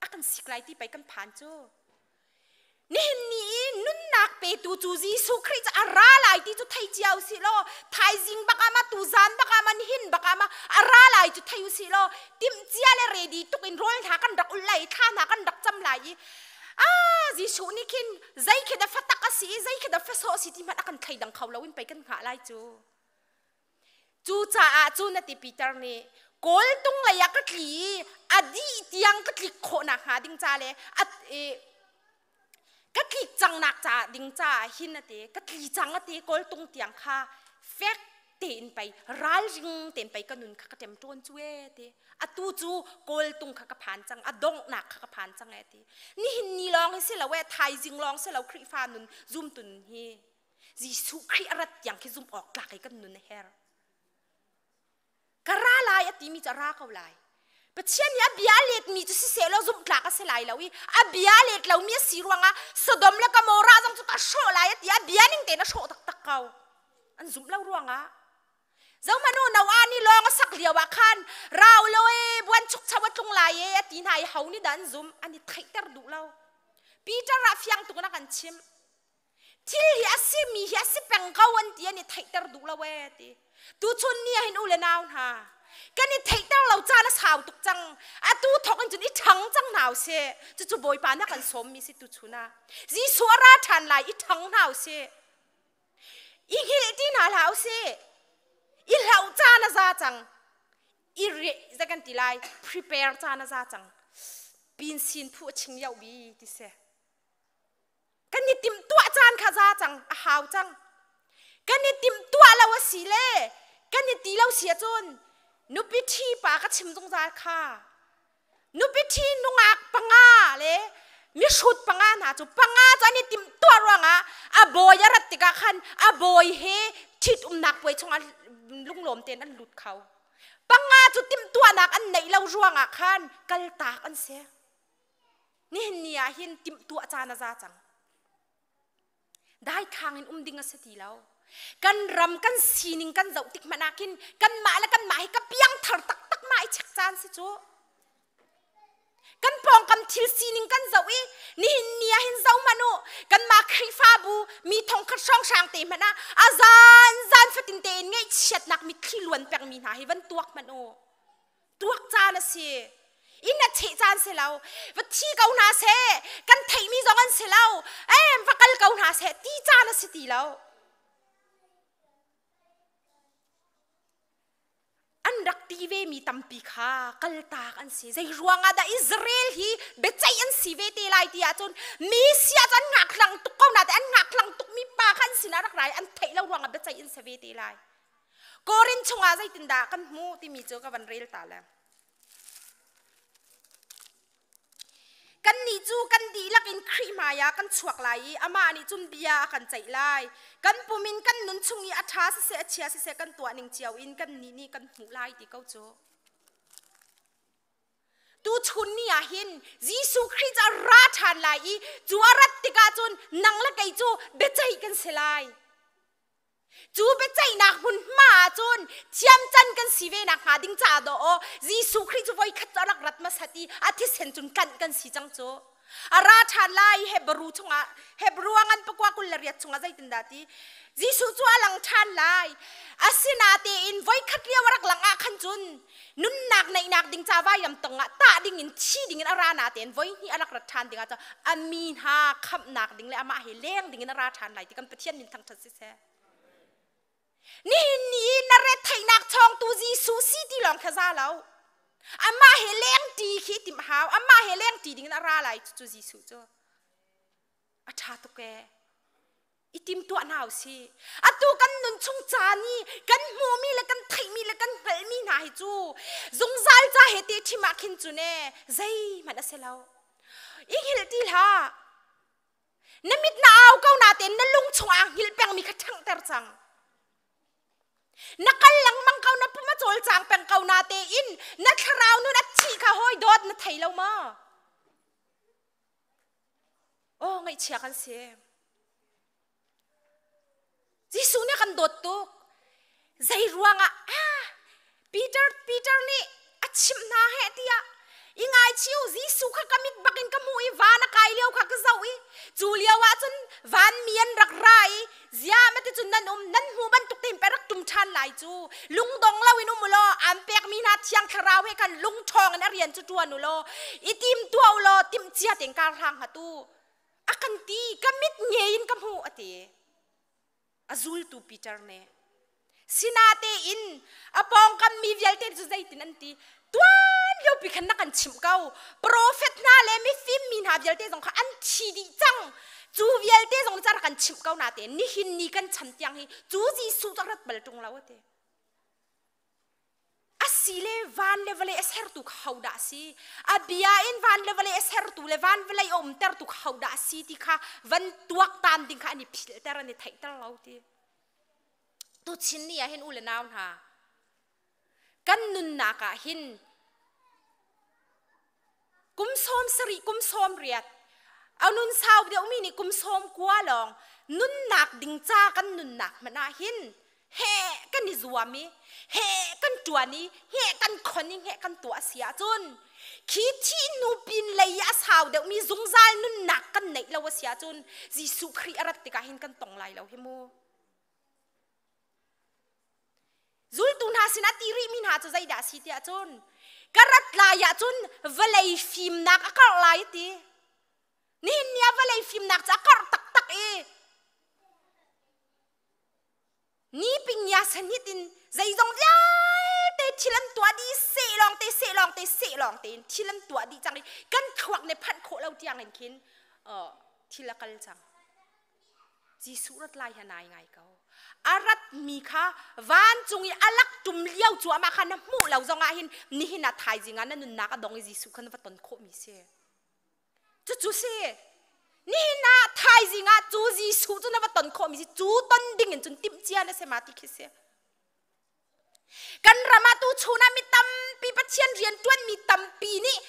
A kan sik lai ti pei kan phan cu. Nihin ni i nunnak petu cu Jesuh Khrih cu a ra lai ti cu thei cia usih law thaizing bak ah ma tuzan bak ah ma nihin bak ah ma a ra lai cu thei usih law timh cia le ready tuk in rawl hna kan rak ulh lai i thla hna kan rak cam lai i ah Jesuh nih khin zei khi dah fatak a si i zei khi dah fasawh a si ti hmanh a kan thleidang kho lo in pei kan hngah lai cu. Cucaah cu na ti Peter nih kawltung lei ah ka tli i a dih tiang ka tlik khawh nakhnga ding ca le a ka tlik cang nak ca ding caah hin a ti ka tli cang a ti kawltung tiang kha fek tein pei ralring tein pei ka nun kha ka ṭem ṭawn cu e ti atu cu kawltung kha ka phan cang a donghnak kha ka phan cang e ti nihin ni lawng hi si lo e thaizing lawng si lo Khrihfa nun zumtun hi Jesuh Khrih a rat tiang khi zumh awk tlak i kan nun a her. Ka ra lai a timi cu a ra ko lai. Pathian nih a bia a letmi cu siseh law zumh tlak a si lai lo i a bia a let lomi a si ruangah Sodom le Gomorrah zong cu ka hrawh lai a ti a bia ning tein a hrawh taktak ko. An zumh lo ruangah. Zohmanh u Noah nih lawng a sak lio ah khan rau lo e buan chukcho a tlung lai e a ti hna i ho nih dah an zumh an i theihter duh lo. Peter ah fiang tuk in a kan chimh. Thil hi a simi hi a si peng ko an ti an i theihter duh lo ee ti. Tuchun ni ah hin u le nau hna kan i theihter lo caan a sau tuk cang. Atu thawk in cun i ṭhang cang hna usih. Cucu Bawipa nih a kan sawmmi si tuchun ah. Jesuh a ra ṭhan lai i ṭhang hna usih. I hngilh ti hna hlah usih. I hlauh caan a za cang. I re zei kan ti lai prepare caan a za cang. Pin sin phu a ching yoh bi ti si. Kan i timhtuah caan kha za cang, a hau cang. Kan i timhtuah lo a si le kan i ti lo si ahcun nupi ṭhi pa ka chim zungzal kha. Nupi ṭhi nungak panga le mihrut panga hna cu panga cu an i timhtuah ruangah a bawi a rat tikah khan a bawi he ṭhitumnak puai chungah lunglawm tein an lut kho. Panga cu timhtuahnak an neih lo ruangah khan kaltak an si. Nihin ni ah hin timhtuah caan a za cang. Daithlang in um ding a si ti lo. Kan ram kan sining kan zoh tik hmanh ah khin kanmah le kanmah hi ka piangthar taktak ma i check caan si cu. Kan pawngkam thil sining kan zoh i nihin ni ah hin zoh hmanh u kanmah Khrihfabu mi thongkhat hrawnghrang te hmanh ah a zan zan fatin tein ngaihchiatnak mitthli luan pengmi hna hi van tuak hmanh u. Tuak caan a si. Inn a cheh caan si lo. Va thi ko hna seh. Kan theihmi zong an si lo. Em va kal ko hna seh ti caan a si ti lo. An rak ti ve mi tampi kha kaltak an si. Zei ruangah dah Israel hi biaceih an si ve te lai ti ahcun mi sia cu an ngaklang tuk ko na te an ngaklang tuk mi pa kha an sinah rak rai an theih lo ruangah biaceih an si ve te lai. Korin chungah zeitindah kan hmuh timi cu ka van rel ta le. Kannih cu kan dihlak in Khrih hmaiah kan chuak lai i amah nih cun bia a kan ceih lai. Kan pum in kan nun chung i a ṭha siseh a chia siseh kan tuah ning cio in kannih nih kan hmuh lai ti ko cu. Tuchun ni ah hin Jesuh Khrih cu a ra ṭhan lai i cu a rat tikah cun nang le kei cu biaceih kan si lai. Cu biaceihnak hmunhma ah cun thiamcan kan si ve nakhnga ding caah dawh aw Jesuh Khrih cu voikhat cu a rak rat hmasat i a thisen cun tlanh kan si cang cu. A ra ṭhan lai Hebrew chungah Hebrew a ngan pakua 28 chungah zeitindah ti Jesuh cu a lang ṭhan lai. Asinatein voikhat lio a rak lang ah khan cun nunnak neihnak ding ca vailam tong ah tah ding in thi ding in a ra na tein voi hnih a rak rat ṭhan ding ah a mi hna khamhnak ding le amah he leng ding in a ra ṭhan lai ti kan Pathian min thangṭhat siseh. Nihin ni na retheihnak chawngtu Jesuh si ti lawng kha za lo. Amah he leng ṭi khi timh hau. Amah he leng ṭi ding in a ra lai cu Jesuh cu. A ṭha tuk ee. I timtuah hna usih. Atu kan nun chung caan i kan hmuhmi le kan theihmi le kan hngalhmi hna hi cu zungzal ca he te ṭhim ah khin cun ee zeihmanh a si lo. I hngilh ti hlah. Na mit na au ko natein na lung chung aa hngilh pengmi kha ṭhanghter cang. Na kal lengmang ko na pum a cawlcang peng ko natein na thlarau nun a thih kha hawi dawt na thei lo maw? Oh, ngaihchia kan si. Jesuh nih kan dawt tuk. Zei ruangah ah Peter Peter nih a chimh hna heh tiah i ngaichiu Jesuh kha ka mit bakin ka hmuh i van a kai lio kha ka zoh i cu lio ah cun van mi an rak ra i ziah ma ti cun nan um nan hmu bantuk tein pe rak tum ṭhan lai cu lungdong lo in um u law aan pekmi hna thiang thlarau he khan lungṭhawng in a rian cu ṭuan u law i tim tuah u law timh cia tein kar hlang hna tu a kan ti ka mit nge in ka hmuh a ti a zultu Peter nih sinatein a pawngkam mi vialte cu zeitin an ti tuan lio pi khan na kan chimh ko profet hna le mifim mi hna vialte zong kha an thi dih cang cu vialte zong nih kan chimh ko na te nihin ni kan chan tiang hi cu Jesuh cu rat bal ṭung lo ati Asile van le vawlei a sertu kha hodah a si? A bia in van le vawlei a sertu le van vawlei a umtertu kha hodah a si ti kha van tuaktan ding kha an i philhter an i theihter lo ti. Tuchin ni ah hin u le nau hna kan nunnak ah hin kum 70 kum 80 a nun sau deuhmi nih kum 90 lawng nunnak ding ca kan nunnak hmanh ah hin he kan i zuam i he kan ṭuan i he kan khon i he kan tuah si ahcun khi thih hnu pin lei i a sau deuhmi zungzal nunnak kan neih lo a si ahcun Jesuh Khrih a rat tikah hin kan tong lai lo hi mu. Zultu hna sinah ti rihmi hna cu zeidah a si tiah cun ka rat lai ahcun vawlei fimnak a karh lai ti. Nihin ni ah vawlei fimnak cu a karh taktak i ni pingya sanhit in zeizong vialte thil an tuah dih seh lawng te seh lawng te seh lawng tein thil an tuah dih cang i kan thluak nih phanh khawh lo tiang in khin thil a kal cang. Jesuh rat lai hi nai ngai ko. A rat mi kha vancung i a lak tum lio cu amah kha na hmuh lo zong ah hin nihin ah thaizing ah na nunnak a dong i Jesuh kha na va ton khawh mi si. Cucu si. Nihin ah thaizing ah cu Jesuh cu na va ton khawh mi si. Cu ton ding in cun timh cia na si ma ti khi si. Kan ram ah tu chun ah mi tampi Pathian rian tuan mi tampi nih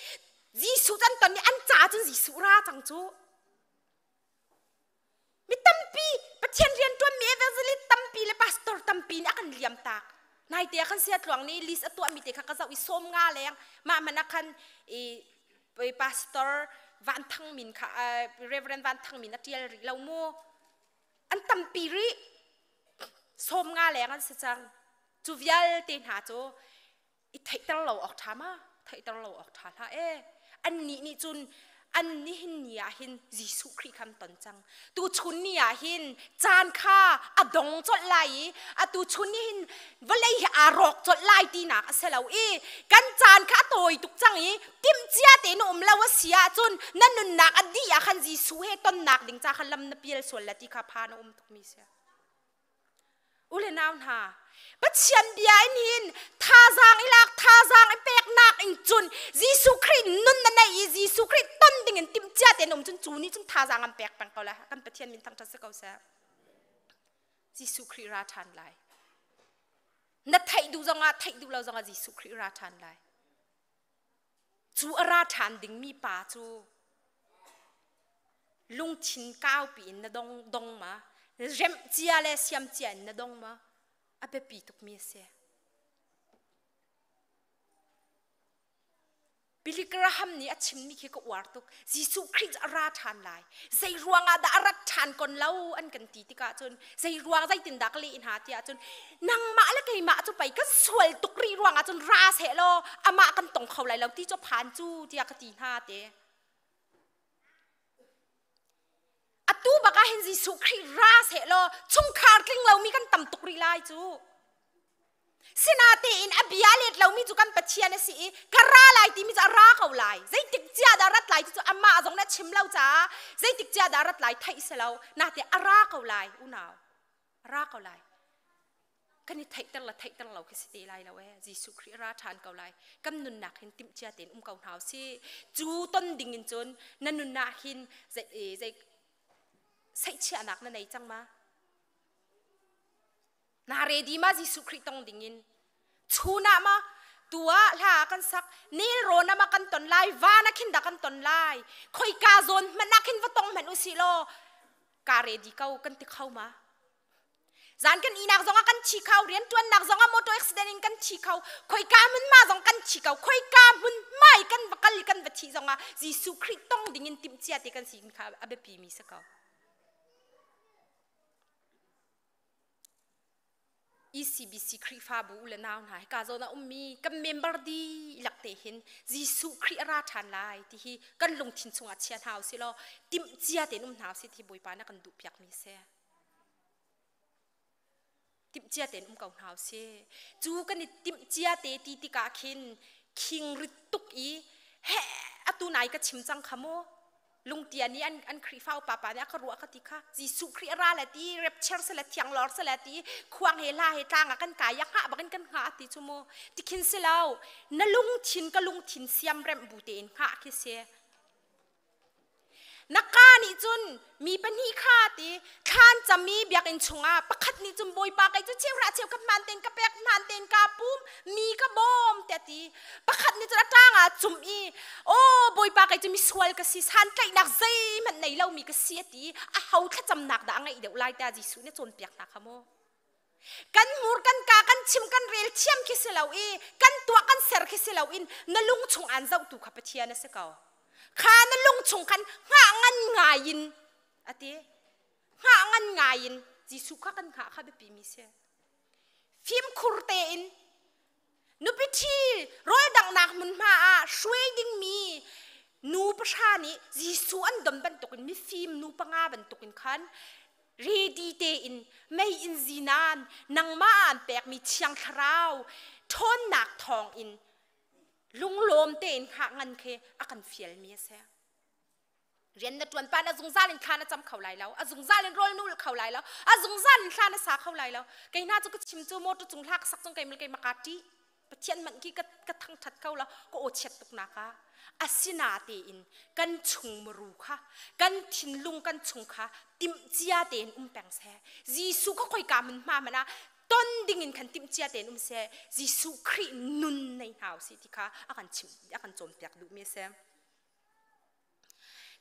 Jesuh kan ton i an ca cun Jesuh ra cang cu. Mi tampi Pathian rian ṭuanmi evangelist tampi le pastor tampi nih a kan liam tak. Naite ah khan sia tluang nih list a tuahmi te kha ka zoh i 50 leng mah hmanh ah khan i pastor Van Thang Min kha Reverend Van Thang Min a ṭial rih lo mu. An tampi rih. 50 leng an si cang. Cu vialte hna cu i theihter lo awk ṭha ma theihter lo awk ṭha hlah ee annih nih cun an nihin ni ah hin Jesuh Khrih kha an ton cang tu chun ni ah hin caan kha a dong colh lai i atu chun ni hin vawlei hi aa rawk colh lai tinak a si lo i kan caan kha a tawi tuk cang i timhcia tein um lo a si ahcun na nunnak a dih ah khan Jesuh he tonnak ding ca kha lam na pial sual la ti kha phan a um tukmi si. U le nau hna, Pathian bia in hin thazaang i lak thazaang i peknak in cun Jesuh Khrih nun na neih i Jesuh Khrih ton ding in timhcia tein um cun cu nih cun thazaang an pek peng ko lai. Kan Pathian min thangṭhat si ko seh. Jesuh Khrih ra ṭhan lai. Na theih duh zongah theih duh lo zongah Jesuh Khrih ra ṭhan lai. Cu a ra ṭhan dingmi pa cu lungthin kaupi in na dong dong ma remh cia le siam cia in na dong ma a biapi tukmi a si. Billy Graham nih a chimmi khi ka uar tuk. Jesuh Khrih cu a ra ṭhan lai. Zei ruangah dah a rat ṭhan kon lo an kan ti tikah cun zei ruang zeitindah ka leh hna tiah cun nangmah le keimah cu pei kan sual tuk rih ruangah cun ra seh law amah kan tong kho lai lo ti cu phan cu tiah ka ti hna te. Atu bak ah hin Jesuh Khrih ra seh law chungkhar tling lomi kan tam tuk rih lai cu. Sinatein a bia let lomi cu kan Pathian a si i ka ra lai timi cu a ra ko lai. Zeitik cia dah rat lai ti cu amah zong nih a chim lo caah zeitik cia dah rat lai theih si lo. Nate a ra ko lai unau. A ra ko lai. Kan i theihter le theihter lo khi si te lai lo ee. Jesuh Khrih ra ṭhan ko lai. Kan nunnak hin timhcia tein um ko hna usih. Cu ton ding in cun na nunnak hin zei zei seihchiahnak na nei cang ma? Na ready ma Jesuh Khrih tong ding in? Chun ah ma tu ah hla kan sak nelrawn ah ma kan ton lai van ah khin dah kan ton lai khoika zawn hmanh ah khin va tong hmanh usih law ka ready ko kan ti kho ma? Zan kan inak zong ah kan thi kho rian tuannak zong ah motor accident in kan thi kho khoika hmun ma zong kan thi ko khoika hmun mai kan va kal kan va thi zong ah Jesuh Khrih tong ding in timhcia te kan si kha a biapi mi si ko. ECBC Khrihfabu u le nau hna hika zawn ah ummi kan member dihlak te hin Jesuh Khrih a ra ṭhan lai ti hi kan lungthin chungah chia hna usih law timhcia tein um hna usih ti Bawipa nih a kan duhpiak mi a si. Timhcia tein um ko hna usih. Cu kan i timhcia te ti tikah khin khing rit tuk i he atu nai ka chim cang kha mu lungtia nih an an Khrihfa upa pa nih a ka ruah ka ti kha Jesuh Khrih a ra le ti rapture se le thiang lor se le ti khuang he hla he tlang ah kan kai a hngah bakin kan hngah ti chu mu tikhin si lo na lungthin ka lungthin siam remh bu tein hngah khi si Na ka nih cun mi pahnih kha ti thlan cami biakinn chungah pakhat nih cun Bawipa kei cu cheuhra cheukhat hmaan tein ka pek hmaan tein kaa pum mi ka bawm tiah ti pakhat nih cun a ṭang ah cum i aw Bawipa kei cu misual ka si santlaihnak zeihmanh nei lomi ka si a ti a ho thlacamnak dah a ngeih deuh lai tiah Jesuh nih a cawnpiak hna kha mu kan mur kan ka kan chim kan rel thiam khi si lo i kan tuah kan ser khi si lo in na lung chung aan zohtu kha Pathian a si ko kha na lung chung khan hngah ngan ngai in a ti hngah ngan ngai in Jesuh kha kan hngah kha biapi mi si fimkhur tein nupi ṭhi rawl danghnak hmunhma ah hruai dingmi nu pahra nih Jesuh an don bantukin mifim nu panga bantukin khan ready tein mei in zinan nangmah aan pekmi thiang thlarau ṭhawnnak thawngin lunglawm tein hngah ngan khi a kan fialmi a si. Rian na ṭuan pa na zungzal in thla na cam kho lai lo a zungzal in rawl nul kho lai lo a zungzal in thla na sa kho lai lo kei hna cu ka chim cu motor cung hla ka sak cung keimah keimah ka ṭih Pathian manh khi ka ka thangṭhat kho lo ka aw chiat tuk nak ah asina tein kan chung muru kha kan thinlung kan chung kha timhcia tein um peng seh Jesuh kha khoika mun hma man ah ton ding in khan timhcia tein um seh Jesuh Khrih nun nei hna usih ti kha a kan chim a kan cawnpiak duhmi a si.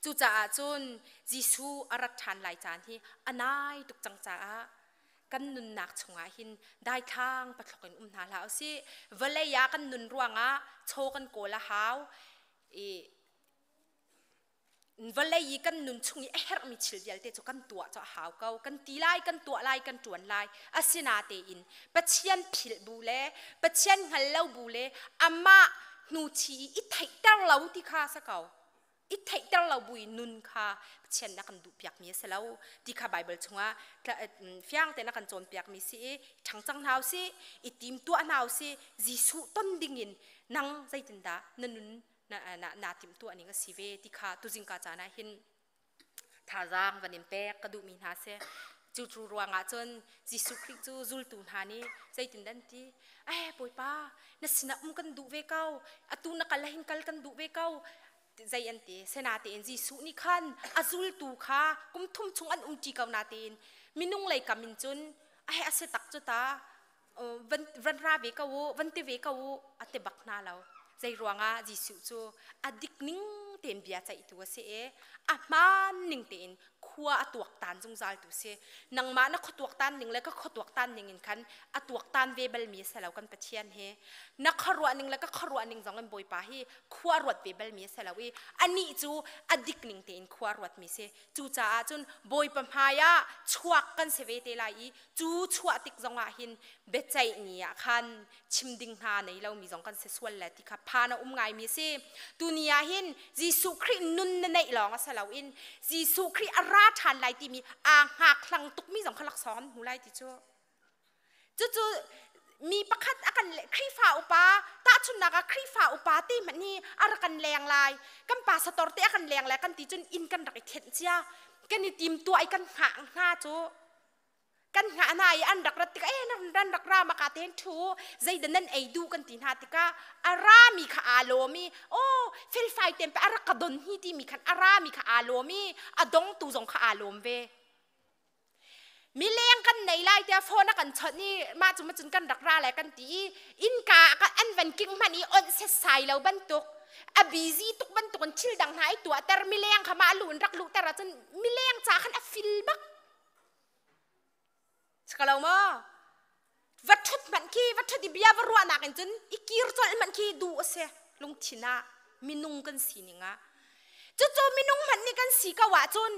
Cucaah cun Jesuh a rat ṭhan lai caan hi a nai tuk cang caah kan nunnak chungah hin daithlang pathlok in um hna hlah usih. Vawlei ah kan nun ruangah chaw kan kawl a hau i vawlei i kan nun chung i a herhmi thil vialte cu kan tuah cu a hau ko. Kan ti lai, kan tuah lai, kan ṭuan lai. Asinatein Pathian philh bu le Pathian hngal lo bu le amah hnuchi i i theihter lo ti kha a si ko. I theihter lo bu i nun kha Pathian nih a kan duhpiakmi a si lo ti kha Baibal chungah fiang tein a kan cawnpiakmi si i ṭhang cang hna usih, i tim tuah hna usih, Jesuh ton dingin nang zeitindah na nun na, na, naa timhtuah ning a si ve ti kha tuzingka caan ah hin thazaang van in pek ka duhmi hna si. Cu cu ruangah cun Jesuh Khrih cu zultu hna nih zeitin an ti? Eh Bawipa, na sinah um kan duh ve ko. Atu na kal ahhin kal kan duh ve ko. Zei an ti? Senatein Jesuh nih khan a zultu kha kum thum chung an umṭi ko natein minung lei kam in cun a he a si tak cu ta van, van ra ve ko u, van ti ve ko u, a ti bak hna lo. Zei ruangah Jesuh cu a dik ning tein bia ceihtu a si i a hmaan ning tein khua a tuaktan zungzal tu si. Nangmah na khua tuaktan ning le ka khua tuaktan ning in khan a tuaktan ve balmi a si lo kan Pathian hi. Na khuaruah ning le ka khuaruah ning zong in Bawipa hi khua ruat ve balmi a si lo i anih cu a dik ning tein khua ruatmi si. Cucaah cun Bawipa hmai ah chuak kan si ve te lai i cu chuah tik zongah hin biaceih ni ah khan chim ding hna nei lomi zong kan si sual le ti kha phan a um ngaimi a si. Tuni ah hin Jesuh Khrih nun na neih lawng a si loin Jesuh Khrih a ra ṭhan lai timi aa hngak hlang tukmi zong kha laksawng an hmu lai ti cu. Cucu Mi pakhat a kan Khrihfa upa tahchunnak ah Khrihfa upa te hmanh hi a rak kan leng lai kan pastor te a kan leng lai kan ti cun inn kan rak i thenh cia kan i tim tuah i kan hngah hna cu kan hngah hna i an rak rat tikah eh nan rak ra maka ten thu zeidah nan ei duh kan ti hna tikah a rami kha aa lawm i oh felfai tem pe a rak ka don hi timi khan a rami kha aa lawm i a dongtu zong kha aa lawm ve. Mileng kan nei lai tiah phone a kan chawnh i mah cu macun kan rak ra lai kan ti i innka an van king hmanh i onh setsai lo bantuk a busy tuk bantuk in thil dang hna i tuahter mileng kha mah lu in rak luhter ahcun mileng ca khan a fil bak. Sikalo maw? Va ṭhut hmanh khi va ṭhut i bia va ruahnak in cun i kir colh hmanh khi duh a si lungthin ah minung kan sining ah. Cucu minung hmanh nih kan si ko ahcun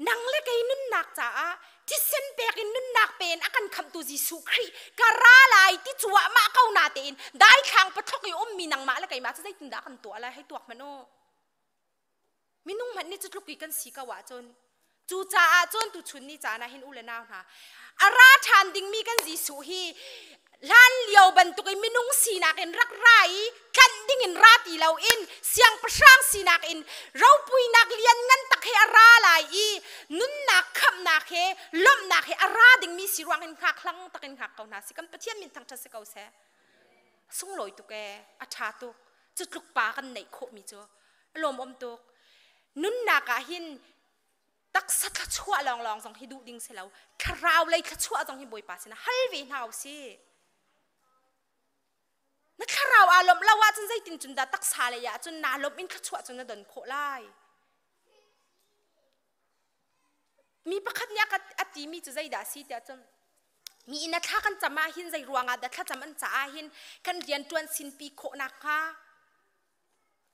nang le kei nunnak caah thisen pek in nunnak pe in a kan khamhtu Jesuh Khrih ka ra lai ti cuahmah ko na tein daithlang pathlok i ummi nangmah le keimah cu zeitindah kan tuah lai hei tuak hmanh u. Minung hmanh nih cu tluk i kan si ko ahcun cucaah cun tuchun ni caan ah hin u le nau hna a ra ṭhan dingmi kan Jesuh hi hlan lio bantuk in minung sinak in rak ra i tlanh ding in ra ti loin siangpahrang sinak in ropuinak lian ngan tak he a ra lai i nunnak khamhnak he lawmhnak he a ra dingmi si ruang in hngak hlang takin hngak ko hna si kan Pathian min thangṭhat si ko seh. Sunglawi tuk ee a ṭha tuk cu tluk pa kan neih khawhmi cu lawmawm tuk. Nunnak ah hin taksa thluachuah lawnglawng zong hi duh ding si lo. Thlarau lei thluachuah zong hi Bawipa sinah hal ve hna u sih. Na thlarau aa lawmh lo ahcun zeitin cun dah taksa lei ah cun naa lawmh in thluachuah cun na don khawh lai. Mi pakhat nih a timi cu zeidah a si tiah cun mi inn a thla kan cam ah hin zei ruangah dah thlacam an caah hin kan rianṭuan sinpi khawh nakhnga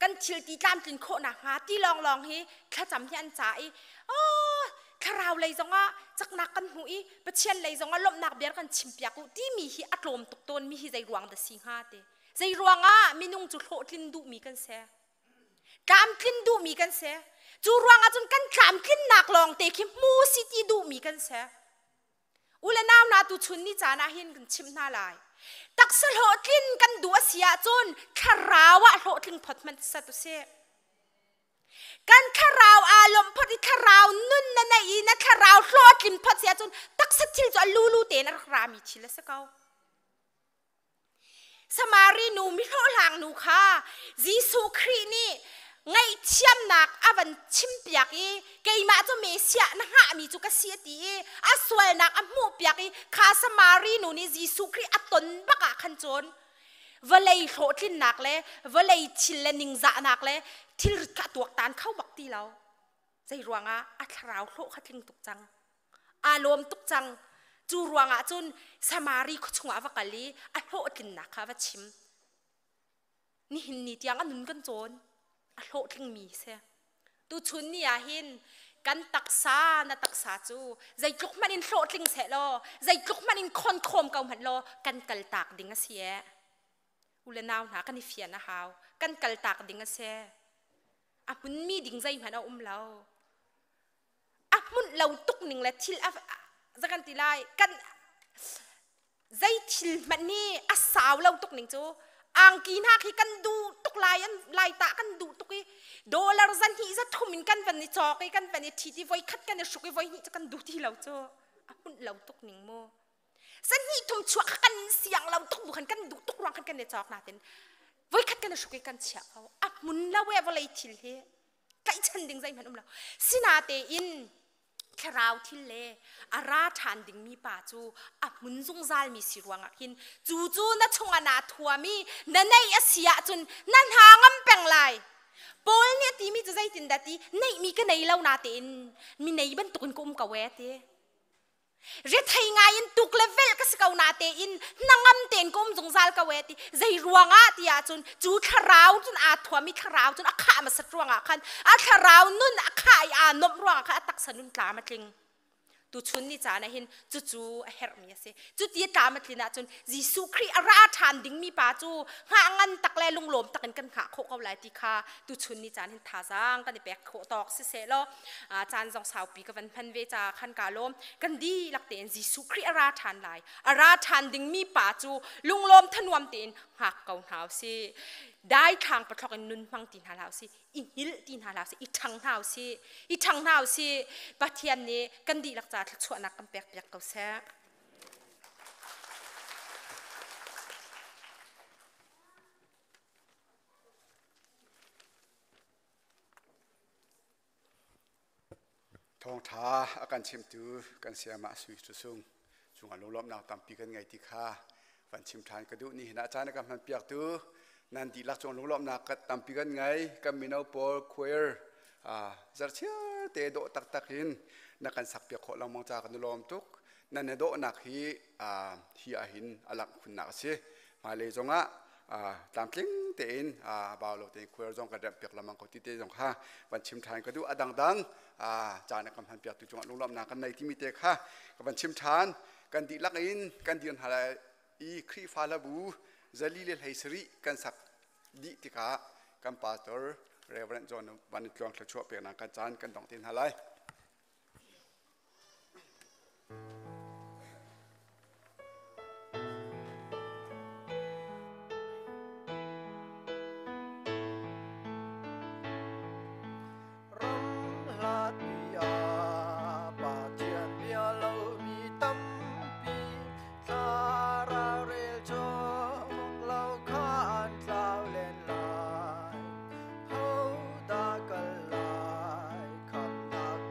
kan thil ti tlamtlin khawh nakhnga ti lawnglawng hi thlacam hi an ca i oh thlarau lei zongah caknak kan hmu i Pathian lei zongah lawmhnak bia kan chimpiak u timi hi a tlawm tuk tawn mi hi zei ruang dah si hnga ti zei ruangah minung cu hlawhtlin duhmi kan si tlamtlin duhmi kan si cu ruangah cun kan tlamtlinnak lawng te khi hmu si ti duhmi kan si U le nau hna tu chun ni caan ah hin kan chimh hna lai. Taksa hlawhtlin kan duh a si ahcun thlarau ah hlawhtling phot hmanh sat usih. Kan thlarau aa lawmh phot i thlarau nun na neih i na thlarau hlawhtlin phot si ahcun taksa thil cu a lulu tein a rak rami thil a si ko. Samari nu mihlawhhlang nu kha Jesuh Khrih nih ngaihthiamnak a van chimpiak i keimah cu Messiah na hngahmi cu ka si a ti i a sualnak a hmuhpiak i kha Samari nu nih Jesuh Khrih a ton bak ah khan cun vawlei hlawhtlinnak le vawlei thil le ningzahnak le thilrit kha a tuaktan kho bak ti lo. Zei ruangah a thlarau hlawh kha tling tuk cang. Aa lawm tuk cang. Cu ruangah cun Samari khua chungah a va kal i a hlawhtlinnak kha a va chim. Nihin ni tiang a nun kan cawn. A hlawhtlingmi si. Tuchun ni ah hin kan taksa na taksa cu zeitluk hmanh in hlawhtling seh law zeitluk hmanh in khon khawm ko hmanh law kan kaltak ding a si ee. U le nau hna kan i fian a hau. Kan kaltak ding a si. A hmunmi ding zeihmanh a um lo. A hmunh lo tuk ning le thil a zakan ti lai kan zei thil hmanh hi a sau lo tuk ning cu angki hna khi kan duh tuk lai an lai ta kan duh tuk i dollar zan hi za thum in kan van i cawk i kan van i ṭhit i voi khat kan i hruk i voi hnih cu kan duh ti lo cu a hmunh lo tuk ning mu zan hnih thum chuak kha kan siang lo tuk bu khan kan duh tuk ruang khan kan i cawk natin voi khat kan i hruk i kan chiah ko a hmun lo e vawlei thil hi tlaihchan ding zeihmanh um lo sinatein thlarau thil le a ra ṭhan dingmi pa cu a hmun zungzalmi si ruangah hin cu cu na chungah naa thuami na neih a si ahcun na hna ngam peng lai Paul nih a timi cu zeitindah ti neihmi ka nei lo natein mi nei bantukin ka um ko e ti Rethei ngai in tuk le velh ka si ko natein hnangam tein ka um zungzal ko e ti zei ruangah ti ahcun cu thlarau cun aa thuam i thlarau cun a khah hmasat ruangah khan a thlarau nun a khah i aa nuamh ruangah khan a taksa nun tlam a tling. Tuchun ni caan ah hin cucu a herhmi a si. Cuti tlam a tlin ahcun Jesuh Khrih a ra ṭhan dingmi pa cu hngah ngan tak le lunglawm tak in kan hngah khawh ko lai ti kha tuchun ni caan hin thazaang kan i pek khawh tawk siseh law caan zong saupi ka van hman ve ca khan ka lawm. Kan dihlak tein Jesuh Khrih a ra ṭhan lai. A ra ṭhan dingmi pa cu lunglawm thanuam tein hngak ko hna usih. Daithlang pathlok in nun hmang ti hna hlah usih. I hngilh ti hna hlah usih. I ṭhang hna usih. I ṭhang hna usih. Pathian nih kan dihlak ca thluachuahnak kan pek piak ko seh. Thawngṭha a kan chimtu kan sayamah Sui Tusung cungah lunglawmhnak tampi kan ngei ti kha van chim ṭhan ka duh. Nihin ah caan a kan hmanpiaktu nan dihlak cung lunglawmhnak tampi kan ngei. Kan mino pawl choir zarhchiar te dawh taktak in na kan sakpiak khawh lengmang ca kan i lawm tuk. Nan i dawhnak hi hi ahhin a langh khunnak a si. Hmailei zongah tlamtling tein bau lo tein khual zong kan remh piak lengmang ko ti te zong kha van chim ṭhan ka duh. A dangdang caan a kan hman piak tu cungah lunglawmhnak kan nei timi te kha ka van chim ṭhan. Kan dihlak in kan dir hna lai i Khrihfa hlabu zali le hlei sarih kan sak dih tikah kan pastor Reverend John Van Tluang thluachuah peknak kan caan kan dong te hna lai. Ramhlatpi ah Pathian bia lomi tampi thlarau rel cawk lo kha an tlau len lai. Hodah kal lai khamnak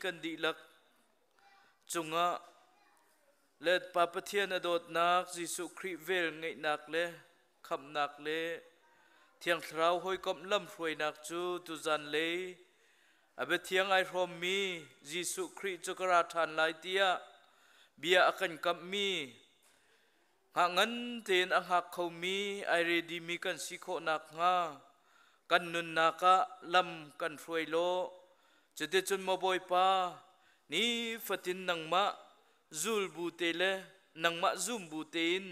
kan dihlak cungah le Pa Pathian a dawtnak Jesuh Khrih vel ngeihnak le khamhnak le Thiang Thlarau hawikomh lamhruainak cu tuzan lei a biathiang ai hrawmmi Jesuh Khrih cu ka ra ṭhan lai tiah bia a kan kamhmi hngah ngan tein a hngak khomi ai redimi kan si khawh nakhnga kan nunnak ah lam kan hruai law cuticun maw Bawipa nifatin nangmah zul bu te le nangmah zum bu tein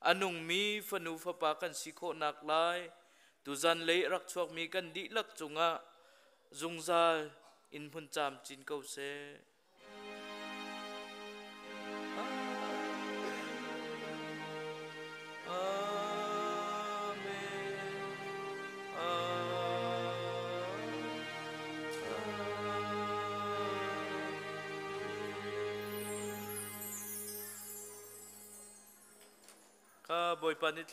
a nungmi fanu fapa kan si khawh nak lai tuzan lei rak chuakmi kan dihlak cungah zungzal in hmun caam cin ko seh. Ka Bawipa nih